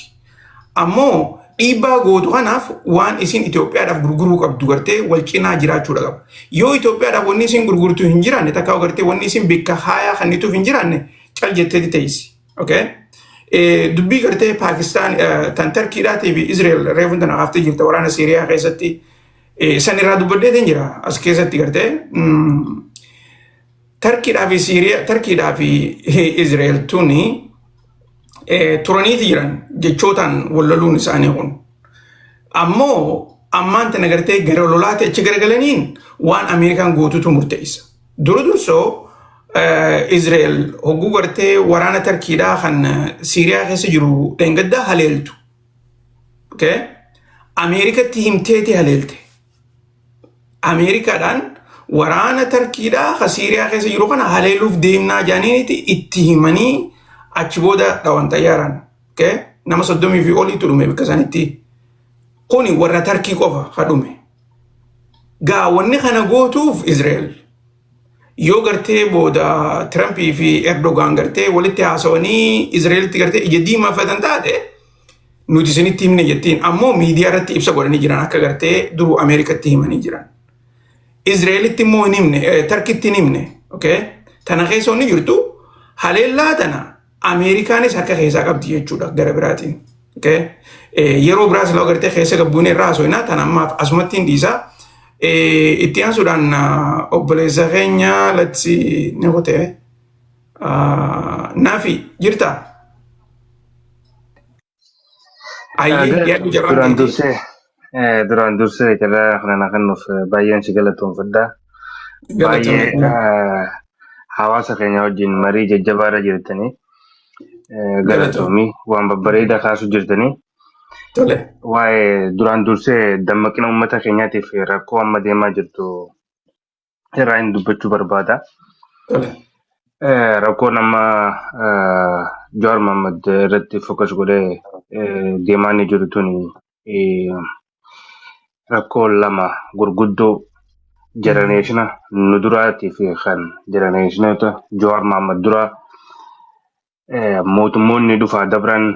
Ammoo dhiibbaa gootu kanaaf waan isin Itoophiyaadhaaf gurguruu qabdu gartee wal cinaa jiraachuudha qaba. Yoo Itoophiyaadhaaf wanni isin gurgurtu hin jiraanne, takka gartee wanni isin bikka haayaa kannituuf hin jiraanne, cal jetteeti teessi. Okay? Dubbii gartee Paakistaan tan Tarkiidhaatii fi Israel reefuun tana haaftee jirta waraana Siiriyaa keessatti san irraa dubbadheetiin jira as keessatti gartee. Tarkiidhaa fi Siiriyaa, Tarkiidhaa fi Israel tuni turaniiti jiran jechootaan wal loluun isaanii kun. Ammoo ammaan tana gartee gara lolaatti achi garagalaniin waan Ameerikaan gootutu murteessa. Dura dursoo Israel hogguu gartee waraana Tarkiidhaa kan Siiriyaa keessa jiru dheengaddaa haleeltu. Okay? Ameerikatti himteeti haleelte. Ameerikaadhaan waraana Tarkiidhaa kan Siiriyaa keessa jiru kana haleeluuf deemnaa jedhaniiti itti himanii achi booda dhawan xayyaaraan. Okay? Nama 30 fi oliitu dhume bakka sanitti. Kuni warra Tarkii qofa ha dhume. Gaa wanni kana gootuuf Israel yoo gartee booda Tirampii fi Erdogaan gartee walitti haasawanii Israelitti gartee ija diimaa fedhan taate, nuti isinitti himne jettiin. Ammoo miidiyaa irratti ibsa godhanii jiran, akka gartee duruu Ameerikatti himanii jiran. Israelitti immoo hin himne, Tarkitti hin himne. Okay? Tana keessa wanni jirtu haleellaa tana Ameerikaanis harka keessaa qabdi jechuudha gara biraatiin. Okay? Yeroo biraas ilaa gartee keessa gabbuun irraa haasofnaa, tana ammaaf asumatti hin dhiisaa. Itti aansuudhaan obboleessa keenya let's ni kutee Naafi jirtaa? Ayyee, yaaddu jarraan Duraan keeti. dursee duraan dursee carraa kana kennuuf baay'een si galatoomfadha. Baay'ee Galatoomii. hawaasa keenya wajjin marii jajjabaa irra jirtanii Galatoomii. galatoomii, waan babbareedaa kaasuu jirtanii. Tole. Waa'ee duraan dursee dammaqina uummata keenyaatiif rakkoo amma deemaa jirtu irraa hin dubbachuu barbaada. Tole. Rakkoon amma Jawaar Mohammad irratti focus godhee deemaa inni jiru tuni rakkoo lama gurguddoo generation nu duraatii fi kan generationoota Jawaar Mohammad duraa mootummoonni dhufaa dabran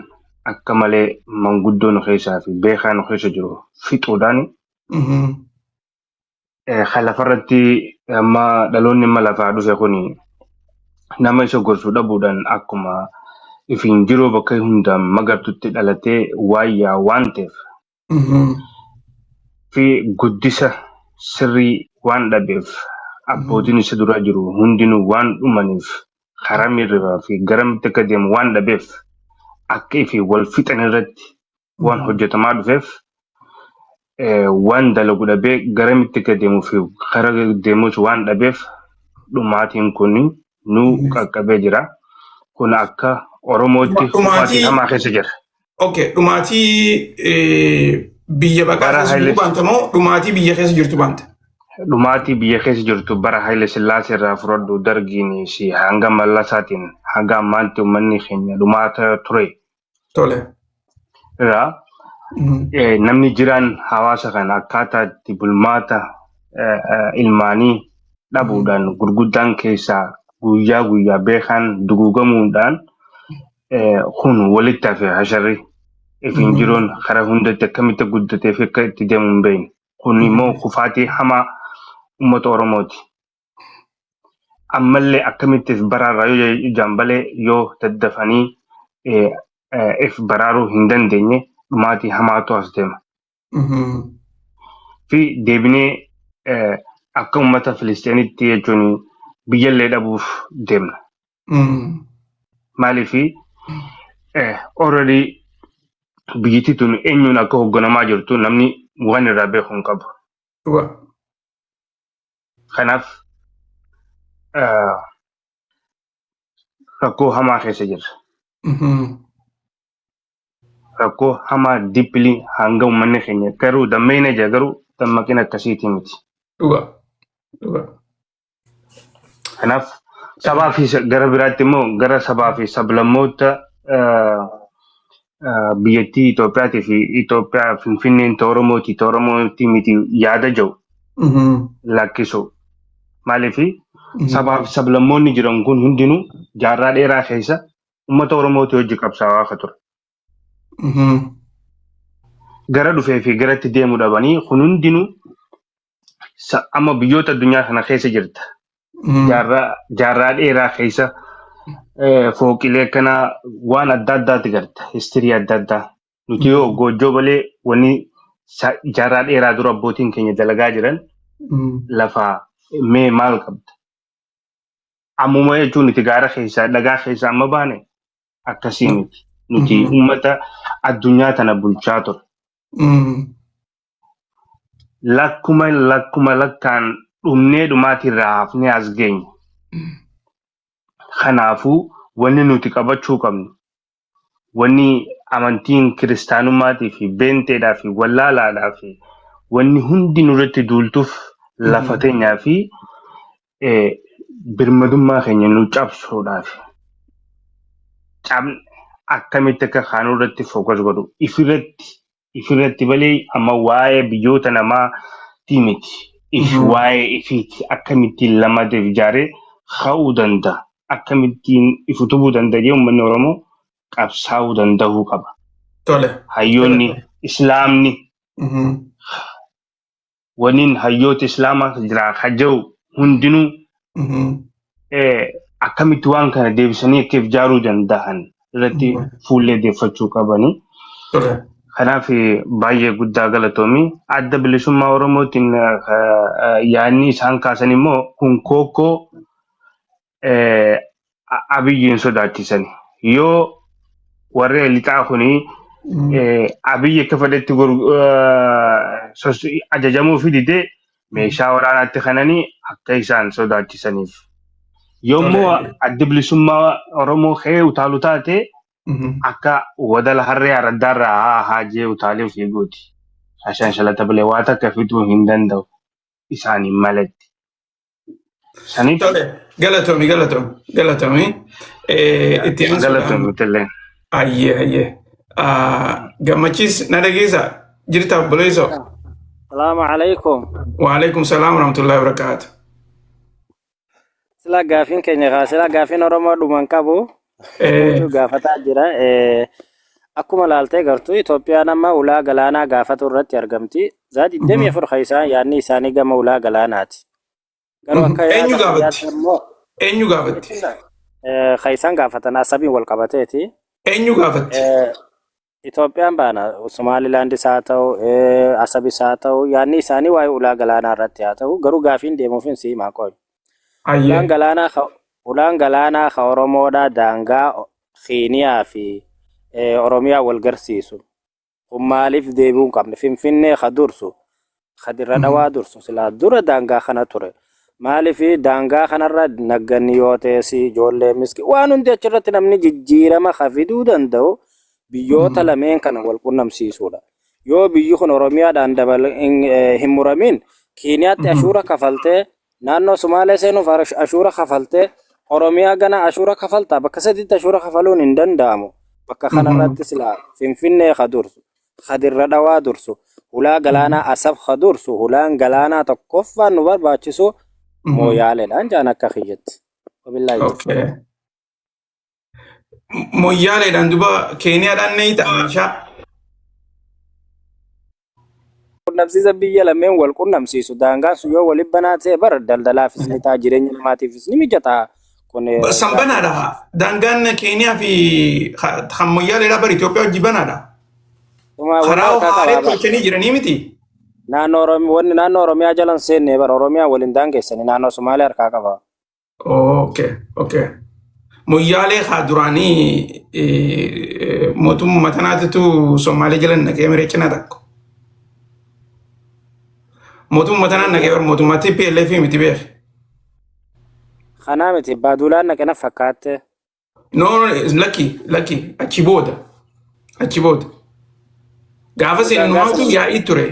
akka malee manguddoo nu keessaa fi beekaa nu keessa jiru fixuudhaan kan lafarratti amma dhaloonni amma lafaa dhufe kuni nama isa gorsu dhabuudhaan akkuma ifiin jiruu bakka hundaan magartutti dhalatee waayyaa waan ta'eef fi guddisa sirrii waan dhabeef, abbootiin isa dura jiru hundinuu waan dhumaniif, karaa mirraa fi garamitti akka deemu waan dhabeef, akka ifii wal fixan irratti waan hojjetamaa dhufeef, waan dalagu dhabee garamitti akka deemuu fi karaa deemus waan dhabeef dhumaatiin kun nu qaqqabee jira. Kun akka Oromootti kufaatii hamaa keessa jira. Okay, dhumaatii biyya baqaa Bara keessa jiru Haile baanta moo dhumaatii biyya keessa jirtu baanta? Dhumaatii biyya keessa jirtu bara Haile Sillaasee irraa fudhadhu, Dargiin si hanga Mallasaatiin hanga ammaatti uummanni keenya dhumaata ture Tole. irraa namni jiraan hawaasa kana akkaataa itti bulmaata ilmaanii dhabuudhaan gurguddaan keessaa guyyaa guyyaa beekaan duguugamuudhaan kun walitti hafe hasharri ifiin jiruun karaa hundatti akkamitti guddatee fi akka itti deemu hin beekne. Kun immoo kufaatii hamaa uummata Oromooti. Ammallee akkamitti if baraarraa yoo jaambalee yoo daddafanii if baraaruu hin dandeenye, dhumaatii hamaatu as deema. Fi deebinee akka uummata Filisteenitti jechuun biyyallee dhabuuf deemna. Maaliifi already biyyittii tun eenyuun akka hoogganamaa jirtu namni waan irraa beeku hin qabu. Dhugaa. Kanaaf rakkoo hamaa keessa jirra. Rakkoo hamaa deeply hanga uummanni keenya garuu dammaqina jira, garuu dammaqina akkasiitii miti. Dhugaa. Dhugaa. Kanaaf sabaa fi gara biraatti immoo gara sabaa fi sablammoota biyyattii Itoophiyaatii fi Itoophiyaa Finfinneen ta Oromooti, ta Oromooti miti yaada jiru lakkisu. Maaliif sabaa fi sablammoonni jiran kun hundinuu jaarraa dheeraa keessa uummata Oromooti hojii qabsaa'aa akka ture. Gara dhufee fi garatti deemuu dhabanii kun hundinuu amma biyyoota addunyaa kana keessa jirta. Jaarraa dheeraa keessa fooqilee akkanaa waan adda addaati garta. History adda addaa. Nuti yoo goojjoo malee wanni jaarraa dheeraa dura abbootiin keenya dalagaa jiran lafa mee maal qabda? Ammuma jechuun nuti gaara keessaa, dhagaa keessaa amma baane akkasii miti. Nuti uummata addunyaa tana bulchaa ture. Lakkuma lakkuma lakkaan dhumnee dhumaatirraa hafnee as geenye. Kanaafuu wanni nuti qabachuu qabnu, wanni amantiin kiristaanummaatii fi beenteedhaa fi wallaalaadhaa fi wanni hundi nurratti duultuuf lafa teenyaa fi birmadummaa keenya nu cabsuudhaaf. Akkamitti akka kaanuu irratti focus godhu, ifirratti malee amma waa'ee biyyoota namaatii miti. Waa'ee ifiiti, akkamittiin lammateef ijaaree ka'uu danda'a. Akkamittiin if utubuu danda'a jedhee uummanni Oromoo qabsaa'uu danda'uu qaba. Tole. Hayyoonni Islaamni waniin hayyoota Islaamaa jira haja'u hundinuu akkamitti waan kana deebisanii akka ijaaruu danda'an irratti fuullee deeffachuu qabanii. Tole. Kanaaf baay'ee guddaa galatoomi. Adda Bilisummaa Oromootiin yaadni isaan kaasan immoo kun kookoo Abiyyiin sodaachisan. Yoo warri lixaa kuni Abiyyi akka fedhetti ajajamuu fi didee meeshaa waraanaatti kananii akka isaan sodaachisaniif. Yommuu Addi Bilisummaa Oromoo ka'ee utaalu taate, akka wadala harree araddaarraa haa haa jee utaalee ofii gooti. Shanshalata malee waa takka fiduu hin danda'u isaaniin malatti. Saniif Tole. Galatoomi, galatoomi, galatoomi. Itti aansuudhaan. Galatoomi illee. Ayyee, ayyee. Gammachiis, na dhageessa jirta, obboleessoo? Salaamu alaikum. Waalaikum salaam warahmatullahi wabarakatuh. Sila gaafiin keenya kaa sila gaafiin Oromoo dhuman qabu. Guutuu gaafataa jira. Akkuma laaltee gartuu Itoophiyaan amma ulaa galaanaa gaafatu irratti argamti. Zaa 24 kan isaan yaadni isaanii gama ulaa galaanaati. Garuu akka Eenyu yaada gaafatti? kiyyaatti ammoo Eenyu gaafatti? Kan isaan gaafatan Asabiin wal qabateeti. Eenyu gaafatti? Itoophiyaan baana Somaalilaandis haa ta'u, Asabis haa ta'u, yaadni isaanii waa'ee ulaa galaanaa irratti haa ta'u, garuu gaafiin deemuuf hin siimaa qoy. Ulaan ulaan galaanaa ka Oromoodhaa daangaa Keeniyaa fi Oromiyaa wal garsiisu. Kun maaliif deebi'uu hin qabne? Finfinnee ka dursu, ka Dirra Dhawaa dursu silaa dura daangaa kana ture. Maaliif daangaa kanarra nagganni yoo ta'es, ijoollee miski waan hundi achirratti namni jijjiirama ka fiduu danda'u biyyoota lameen kana wal qunnamsiisuudha. Yoo biyyi kun Oromiyaadhaan dabal hin muramin, Keeniyaatti ashuura kafaltee, naannoo Sumaalee seenuuf ashuura kafaltee, Oromiyaa gana ashuura kafaltaa, bakka sadiitti ashuura kafaluun hin danda'amu. Bakka kanarratti silaa Finfinnee ka dursu, ka Dirra Dhawaa dursu, ulaa galaanaa Asab ka dursu, ulaan galaanaa tokkoffaan nu barbaachisu Mooyaaleedhaan jaan akka kiyyatti. Wabillaahi tawfiiq. Okay. Moyyaaleedhaan duba Keeniyaadhaan ni ta'a meeshaa. Qunnamsiisa biyya lameen wal qunnamsiisu, daangaan sun yoo waliin banaa ta'e bara daldalaafis ni ta'a, jireenya namaatiifis ni mijata. Kun San banaadha. Daangaan Keeniyaa fi kan Moyyaaleedhaa bara Itoophiyaa hojii banaadha. Wanni Karaa harkaa haaree qabaa bara. tolchanii jiranii miti. Naannoo Oromiyaa, wanni naannoo Oromiyaa jala hin seenne bara Oromiyaa waliin daangeessanii naannoo Sumaalee harkaa qaba. Okay. Moyyaalee haa duraanii mootummaa tanaatitu Somaalee jala naqee miree cinaa tokko. Mootummaa tanaan naqee bara mootummaa TPLF miti beek. Kanaa miti, Baadulaan naqina fakkaatte. No, lakki, lakki, achi booda. Achi booda. Gaafa seenumaatu yaa'ii ture.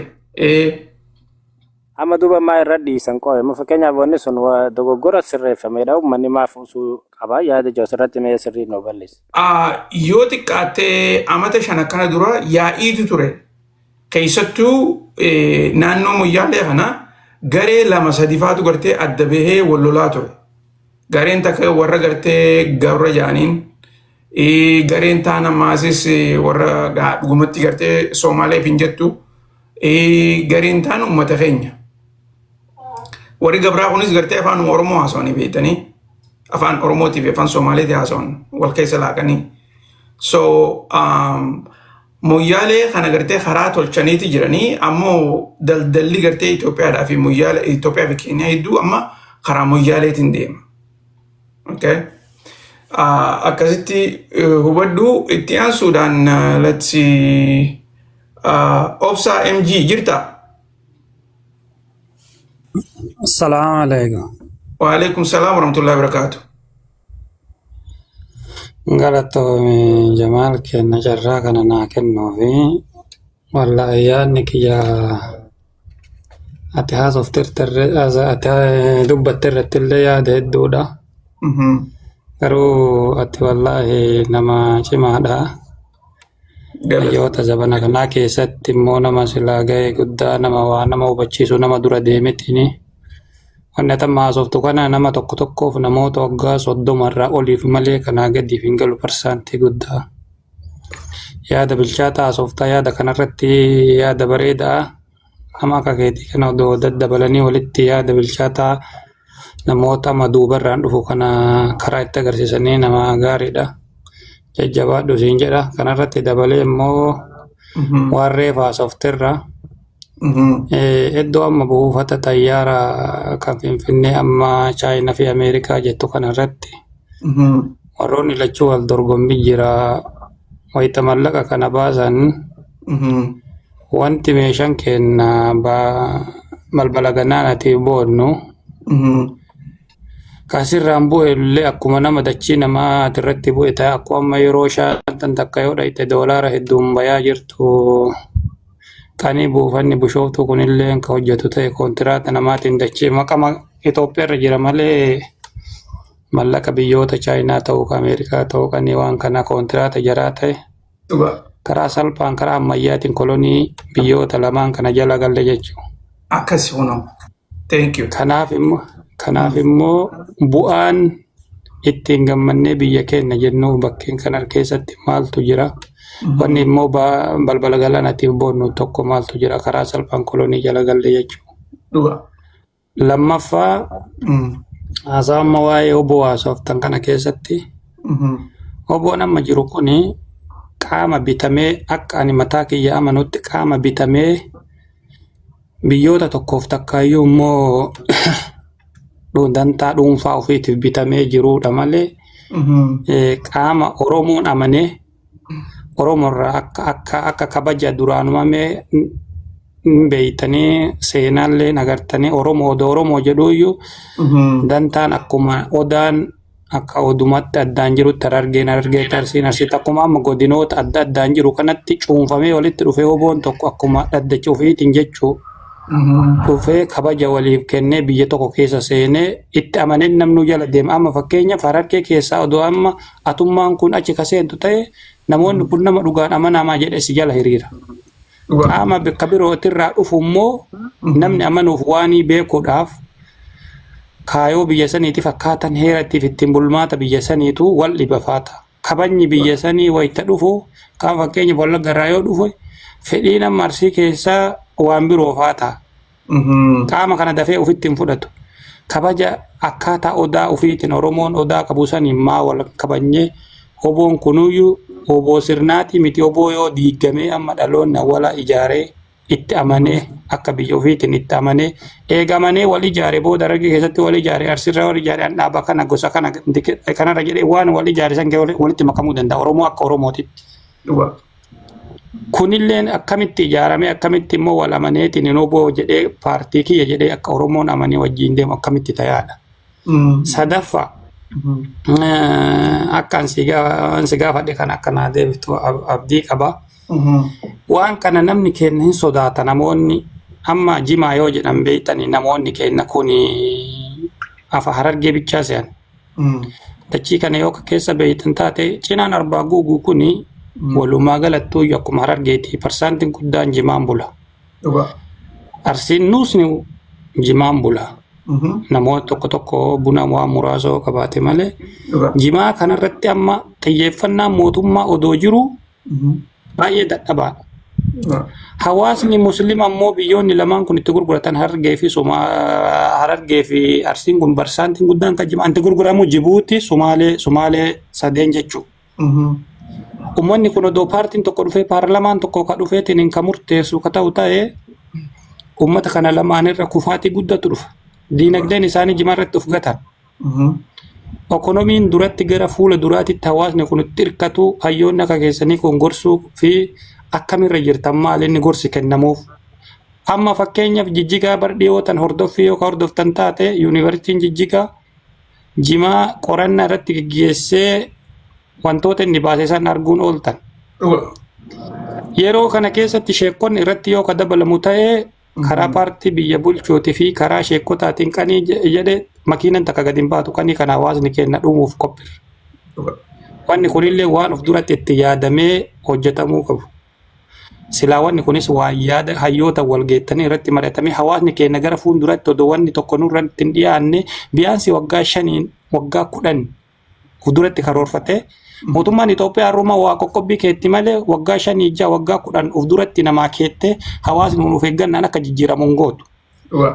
Amma duuba maa irra dhiisan qo'e? Amma fakkeenyaaf wanni sun dogoggora sirreeffamedha. Uummanni maaf usuu qaba? Yaada jiru asirratti mee sirrii nu bal'isi. Yoo xiqqaattee amata 5 akkana dura yaa'iitu ture. Keessattuu naannoo Moyyaalee kana garee lama sadifaatu gartee adda bahee wal lolaa ture. Gareen takka warra gartee gabra jedhaniin, gareen taan ammaasis warra dhugumatti gartee Soomaaleef hin jettu, gareen taan uummata keenya. Warri gabraa kunis gartee afaan Oromoo haasawanii beektanii, afaan Oromootii fi afaan Somaaleetii haasawan wal keessa laaqanii. So Moyyaalee kana gartee karaa tolchaniiti jiranii, ammoo daldalli gartee Itoophiyaadhaa fi Moyyaalee, Itoophiyaa fi Keeniyaa hedduu amma karaa Moyyaaleetiin deema. Okay. Akkasitti hubadhu. Itti aansuudhaan let's see, Obsaa MG jirta? Assalaamu alaikum. Waalaikum salaam warahmatullahi wabarakatuh. Galatoomi Jamaal kenna carraa kana naa kennuufi. Wallaahi yaadni kiyya ati haasofte, ati dubbatte irratti illee yaada hedduudha. Garuu ati wallaahi nama cimaadha. Hayyoota zabana kanaa keessatti immoo nama silaa ga'ee guddaa, nama waa nama hubachiisu, nama dura deemetini. Wanni ati amma haasoftu kana nama tokko tokkoof, namoota waggaa 30 irraa oliif malee kanaa gadiif hin galu parsaantii guddaa. Yaada bilchaataa haasoftaa, yaada kanarratti yaada bareedaa. Nama akka keetii kana odoo daddabalanii walitti yaada bilchaataa namoota amma duubarraan dhufu kana karaa itti agarsiisanii nama gaariidha. Jajjabaadhu siin jedha. Kanarratti dabalee immoo waan reefa haasofterra iddoo amma buufata xayyaara kan Finfinnee amma Chaayinaa fi Ameerikaa jettu kanarratti warroonni lachuu wal dorgommii jira. Wayita mallaqa kana baasan wanti meeshaan kenna balbala ganaanaatiif boonnu kasirraan bu'e illee akkuma nama dachii namaa irratti bu'e ta'e, akkuma amma yeroo shaantan takka yoo dhayite doolaara hedduun bayaa jirtu, qanii buufanni Bishooftuu kunillee kan hojjetu ta'e kontiraata namaatiin dachee maqama Itoophiyaa irra jira malee mallaqa biyyoota Chaayinaa ta'uu kan Ameerikaa ta'uu qanii waan kana kontiraata jaraa ta'e karaa salphaan karaa ammayyaatiin kolonii biyyoota lamaan kana jala galle jechuudha. Akkasi kunoo. Thank you. Kanaaf immoo bu'aan ittiin gammannee biyya keenya jennu bakkeen kana keessatti maaltu jira? Wanni immoo balbala galaanaatiif boonnu tokko maaltu jira? Karaa salphaan kolonii jala galle jechuudha. Lammaffaa, haasaa amma waa'ee oboo haasoftan kana keessatti oboon amma jiru kuni qaama bitamee, akka ani mataa kiyya amanutti, qaama bitamee biyyoota tokkoof takkaayyuu immoo dantaa dhuunfaa ofiitiif bitamee jirudha malee qaama Oromoon amanee Oromoorraa akka kabaja duraanumamee hin beeytanii seenaallee agartanii Oromoo odoo Oromoo jedhuuyyuu dantaan akkuma odaan akka odumatti addaan jirutti Harargeen Harargeetti, Arsiin Arsiitti, akkuma amma godinoota adda addaan jiru kanatti cuunfamee walitti dhufee oboon tokko akkuma dhaddacha ofiitiin jechuu dhufee kabaja waliif kennee biyya tokko keessa seenee itti amanee namnu jala deema. Amma fakkeenyaaf Harargee keessaa odoo amma atummaan kun achi ka seentu ta'e, namoonni kun nama dhugaan amanamaa jedhe si jala hiriira. Qaama bakka birootirraa dhufu immoo namni amanuuf waan beekuudhaaf kaayoo biyya saniitiif akkaataan heerattiif ittiin bulmaata biyya saniitu wal dhibafaata. Kabajni biyya sanii wayita dhufu, qaama fakkeenya Wallagga irraa yoo dhufe, fedhii nama Arsii keessaa waan biroo faa ta'a. Qaama kana dafee ofitti hin fudhatu. Kabaja akkaataa odaa ofiitiin Oromoon odaa qabu saniin maa wal kabajnee oboon kunuyyuu oboo sirnaatii miti. Oboo yoo diigamee amma dhaloonni awwalaa ijaaree itti amanee akka biyya ofiitiin itti amanee eegamanee wal ijaare booda Harargee keessatti wal ijaare, Arsiirraa wal ijaare, an dhaaba kana gosa kana kanarra jedhee waan wal ijaare san walitti makamuu danda'a Oromoo akka Oromootitti. Kunilleen akkamitti ijaarame, akkamitti immoo wal amaneetiin hin oboo jedhee paartii kiyya jedhee akka Oromoon amanee wajjin deemu akkamitti tayaadha. Sadaffaa, akka ansi gaafadhe kan akka naa deebiftu abdii qaba. Waan kana namni keenya hin sodaata. Namoonni amma jimaa yoo jedhan beektanii, namoonni keenya kun afa Harargee bichaa se'an. Dachii kana yoo keessa beeytan taate, cinaan Arbaa Guuguu kun walumaa galattuu akkuma Harargeeti parsaantiin guddaan jimaan bula. Arsiin nuusni jimaan bula. Namoota tokko tokko buna waan muraasa yoo qabaate malee jimaa kanarratti amma xiyyeeffannaan mootummaa odoo jiru baay'ee dadhabaadha. Hawaasni Musliima ammoo biyyoonni lamaan kun itti gurguratan, Harargee fi Arsiin kun, parsaantiin guddaan kan jimaan itti gurguramu Jibuuti, Sumaalee, Sumaalee sadeen jechuudha. Uummanni kun odoo paartiin tokko dhufee, paarlamaan tokko ka dhufeetiin kan murteessu ka ta'u ta'ee, uummata kana lamaan irra kufaatii guddatu dhufa. Diinagdeen isaanii jimaa irratti of gatan. Ekonomiin duratti gara fuula duraatitti hawaasni kun itti hirkatu, hayyoonni akka keessanii kun gorsuu fi akkamirra jirtan, maal inni gorsi kennamuuf. Amma fakkeenyaaf Jijjigaa bar dhiyootan hordoffii yoo ka hordoftan taate, yuunivarsiitiin Jijjigaa jimaa qorannaa irratti geggeessee wantoota inni baase san arguun ooltan. Yeroo kana keessatti sheekonni irratti yoo ka dabalamu ta'ee, karaa paartii biyya bulchuutii fi karaa sheekotaatiin qanii jedhe makiinan takka gadi hin baatu. Qanii kana hawaasni keenya dhumuuf qophiirra. Wanni kunillee waan of duratti itti yaadamee hojjetamuu qabu. Silaa wanni kunis waan yaada hayyoota wal geettanii irratti mari'atamee hawaasni keenya gara fuulduratti odoo wanni tokko nurratti hin dhiyaanne, biyaansi waggaa 5n, waggaa 10 fuulduratti karoorfatee, mootummaan Itoophiyaa har'uma waa qoqqobbii keetti malee waggaa 5, 6, waggaa 10 of duratti namaa keettee hawaasni kun of eeggannaan akka jijjiiramu hin gootu.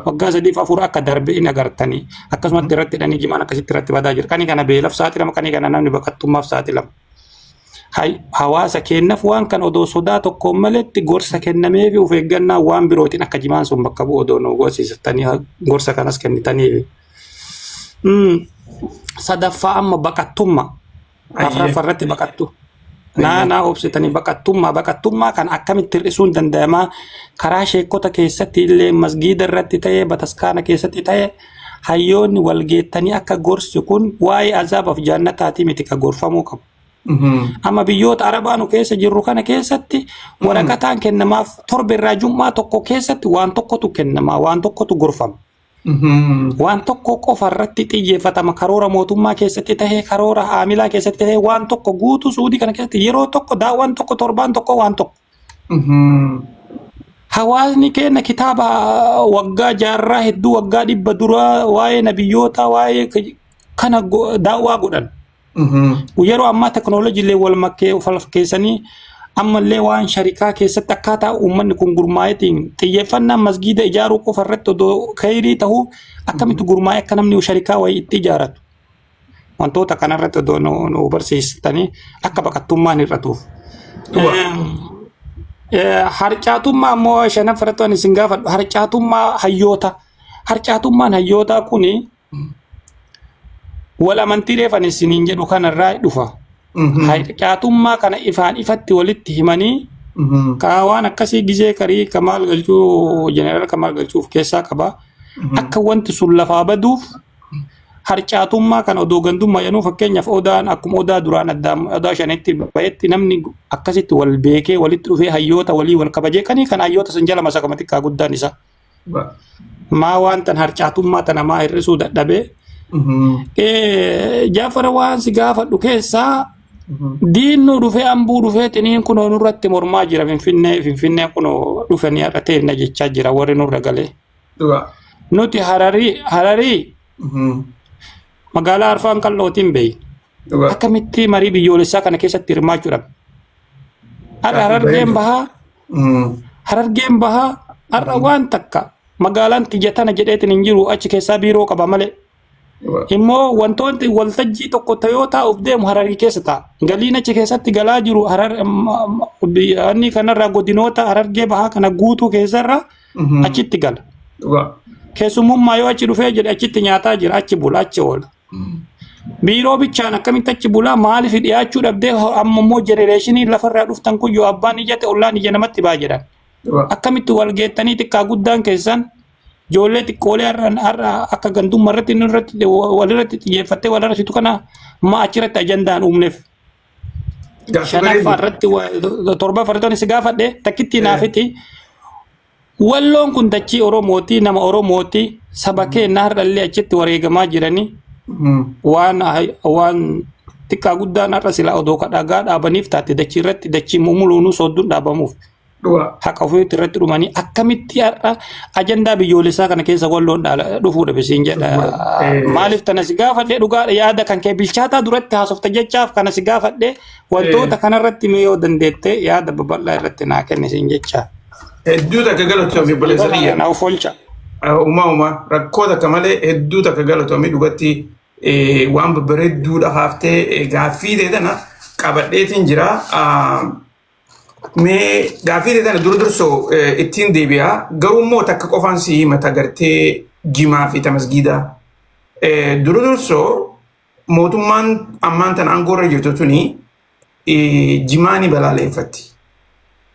Waggaa 3f 4 akka darbe in agartanii akkasumatti irratti hidhanii jimaan akkasitti irratti badaa jira. Kani kana beelaaf saaxilama, kani kana namni baqattummaaf saaxilama. Hawaasa keenyaaf waan kan odoo sodaa tokkoon maletti gorsa kennameefi of eeggannaa waan birootiin akka jimaan sun bakka bu'u odoo nu gorsiisattanii, gorsa kanas kennitanii. Sadaffaa amma baqattummaa. Afuraffaa irratti baqattu. Naa obsitanii, baqattummaa kan akkamitti hir'isuun danda'amaa? Karaa sheekota keessatti illee, masgiida irratti ta'ee, bataskaana keessatti ta'ee, hayyoonni wal geettanii akka gorsi kun waa'ee azaabaaf jaannataatii miti ka gorfamuu qabu. Amma biyyoota Arabaa nu keessa jirru kana keessatti waraqataan kennamaaf, torba irraa jum'aa tokko keessatti waan tokkotu kennamaa, waan tokkotu gorfama. Waan tokko qofa irratti xiyyeeffatama. Karoora mootummaa keessatti tahee, karoora haamilaa keessatti tahee, waan tokko guutuu Suudii kana keessatti yeroo tokko daawwan tokko, torbaan tokko waan tokko. Hawaasni keenya kitaaba waggaa jaarraa hedduu, waggaa 100 duraa waa'ee nabiyyoota, waa'ee kana daawwaa godhan. Yeroo ammaa teknooloojiilee wal makkee of keessanii ammallee waan sharikaa keessatti akkaataa uummanni kun gurmaa'eetiin xiyyeeffannaan masgiida ijaaruu qofa irratti odoo khayrii ta'uu, akkamitti gurmaa'ee akka namni sharikaa wayii itti ijaaratu. Wantoota kanarratti odoo nu barsiistanii akka baqattummaan hir'atuuf. Harcaatummaa ammoo shanaffaratti waan isin gaafadhu, harcaatummaa hayyoota. Harcaatummaan hayyootaa kuni wal amantii reefan isiniin jedhu kanarraa dhufa. Harcaatummaa kana ifaan ifatti walitti himanii kaa waan akkasii gizee karii Kamaal Galchuu, jeneraal Kamaal Galchuu of keessaa qaba. Akka wanti sun lafaa baduuf harcaatummaa kana odoo gandummaa jedhuu, fakkeenyaaf odaan akkuma odaa duraan addaan odaa shanitti bahetti, namni akkasitti wal beekee walitti dhufee hayyoota walii wal kabajee kanii kan hayyoota sun jala masakama xiqqaa guddaan isaa. Maa waan tan harcaatummaa tana maa hir'isuu dadhabee. Jaafar, waan si gaafadhu keessaa, diinnuu dhufee, ambuu dhufee xiniin kunoo nurratti mormaa jira. Finfinnee, Finfinnee kunoo dhufanii har'a teenna jechaa jira warri nurra galee. Nuti Hararii magaalaa Arfaan Qal'ootiin beeyna. Akkamitti marii biyyoolessaa kana keessatti hirmaachuudhaan? Har'a Harargeen Bahaa har'a waan takka magaalaan tiyya tana jedheetiin hin jiru, achi keessaa biiroo qaba malee. Immoo wantoonni waltajjii tokko yoo taa'uuf deemu Hararii keessa ta'a. Galiin achi keessatti galaa jiru Harar inni kanarraa godinoota Harargee Bahaa kana guutuu keessarra achitti gala. Keessummaa yoo achi dhufee jedhe achitti nyaataa jira, achi bula, achi oola. Biiroo bichaan akkamitti achi bulaa? Maaliif dhiyaachuu dhabdee? Amma immoo generation lafarraa dhuftan kun yoo abbaan ijate ollaan ija namatti baa jedhan. Akkamitti wal geettanii xiqqaa guddaan keessan ijoollee xiqqoolee har'a akka gandummaa irratti inni irratti walirratti xiyyeeffattee wal arrabsitu kana maa achirratti ajandaan uumneef? Gaaffii Shanaffaa bareedu. irratti torbaffaa irratti si gaafadhe takkittii naafiti. Walloon kun dachii Oromooti, nama Oromooti, saba keenya har'allee achitti wareegamaa jiranii waan waan xiqqaa guddaan har'a silaa odoo ka dhagaa dhaabaniif taate dachii irratti dachii mumuluunuu soodduun dhaabamuuf. Dhugaa. Haqa ofiitti irratti dhumanii akkamitti har'a ajandaa biyyoolessaa kana keessa walloon dhufuudha bisiin jedha. Maaliif tana si gaafadhe dhugaadha yaada kan kee bilchaataa duratti haasofta jechaaf kana si gaafadhe wantoota kanarratti mee yoo dandeette yaada babal'aa irratti naa kenni siin jecha. Hedduu takka galatoomi obboleessa kiyya. Na of oolcha. Uumaa uumaa rakkoo takka malee hedduu takka galatoomi dhugatti waan babbareedduudha haaftee gaaffii ta'e tana qabadheetiin jira. Mee gaaffii ta'e tana dura dursoo ittiin deebi'a. Garuu immoo takka qofaan si himata gartee jimaa fi tamasgiidaa. Dura dursoo mootummaan ammaan tana aangoo irra jirtu tuni jimaa ni balaaleeffatti.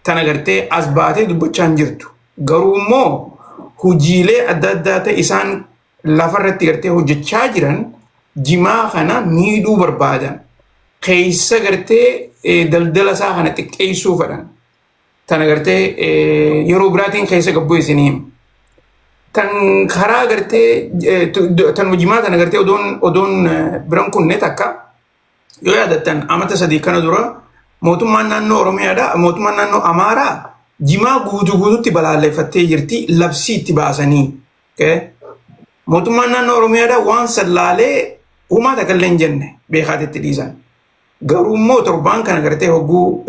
Tana gartee as baatee dubbachaa hin jirtu. Garuu immoo hojiilee adda addaa ta'e isaan lafarratti gartee hojjechaa jiran jimaa kana miidhuu barbaadan. Keessa gartee daldala isaa kana xiqqeessuu fedhan. Tana gartee yeroo biraatiin keessa gabbuu isinii hima. Tan karaa gartee tan jimaa tana gartee odoon biran kunne takka yoo yaadattan amata 3 kana dura mootummaan naannoo Oromiyaadha mootummaan naannoo Amaaraa jimaa guutuu guututti balaaleffattee jirti labsii itti baasanii. Mootummaan naannoo Oromiyaadha waan sallaalee humaa takka illee hin jenne beekaatitti dhiisan. Garuu immoo torbaan kana gartee hogguu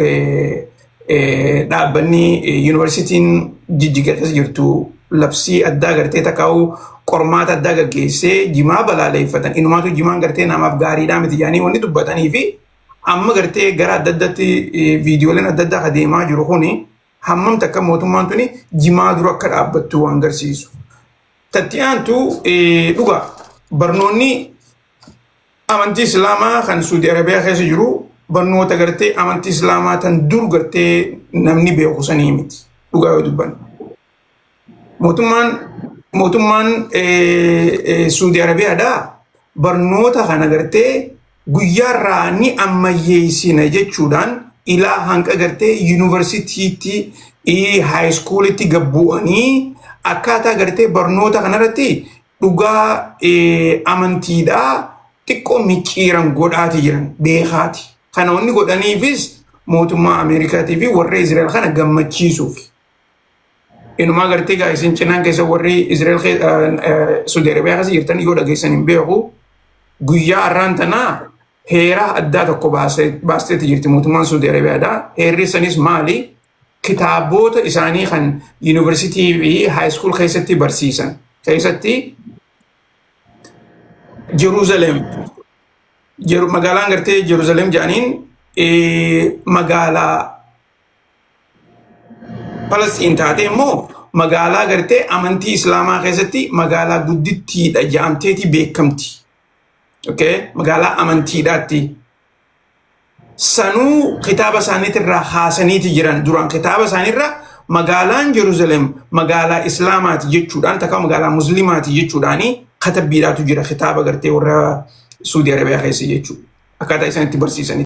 dhaabbanni yuunivarsiitiin Jijjiga keessa jirtu labsii addaa gartee takkaa'uu qormaata addaa gaggeessee jimaa balaaleeffatan. Inumaatu jimaan gartee namaaf gaariidhaa miti jedhanii wanni dubbatanii fi amma gartee gara adda addaatti viidiyooleen adda addaa kan deemaa jiru kuni hammam takka mootummaan tuni jimaa dura akka dhaabbattu waan agarsiisu. Tatti aantu dhugaa barnoonni amantii Islaamaa kan Suudi Arabiyaa keessa jiru barnoota gartee amantii Islaamaa tan dur gartee namni beeku sanii miti. Dhugaa yoo dubbanne. Mootummaan Suudi Arabiyaadhaa barnoota kana gartee guyyaarraa ni ammayyeessina jechuudhaan ilaa hanqa gartee yuunivarsiitiitti high schoolitti gabbu'anii akkaataa gartee barnoota kanarratti dhugaa amantiidhaa xiqqoo micciiran godhaati jiran beekaati. Kana wanni godhaniifis mootummaa Ameerikaatii fi warra Israa'el kana gammachiisuuf. Inumaa gartee gaa isin cinaan keessa warri Israa'el Saudi Arabiyaa keessa jirtan yoo dhageessan hin beeku. Guyyaa har'aan tanaa heera addaa tokko baasteeti jirti mootummaan Saudi Arabiyaadha. Heerri sanis maali? Kitaabota isaanii kan yuunivarsiitii fi high school keessatti barsiisan keessatti Jerusalem magaalaan gartee Jerusalem jedhaniin magaalaa Falasxiin taate immoo magaalaa gartee amantii Islaamaa keessatti magaalaa guddittiidha jedhamteeti beekamti. Okay? Magaalaa amantiidhaatti. Sanuu kitaaba isaaniitirraa haasaniiti jiran duraan kitaaba isaaniirraa magaalaan Jerusalem magaalaa Islaamaati jechuudhaan takka magaalaa Muslimaati jechuudhaani katabbiidhaatu jira kitaaba gartee warra Suudi Arabiyaa keessa jechuudha. Akkaataa isaan itti barsiisanii.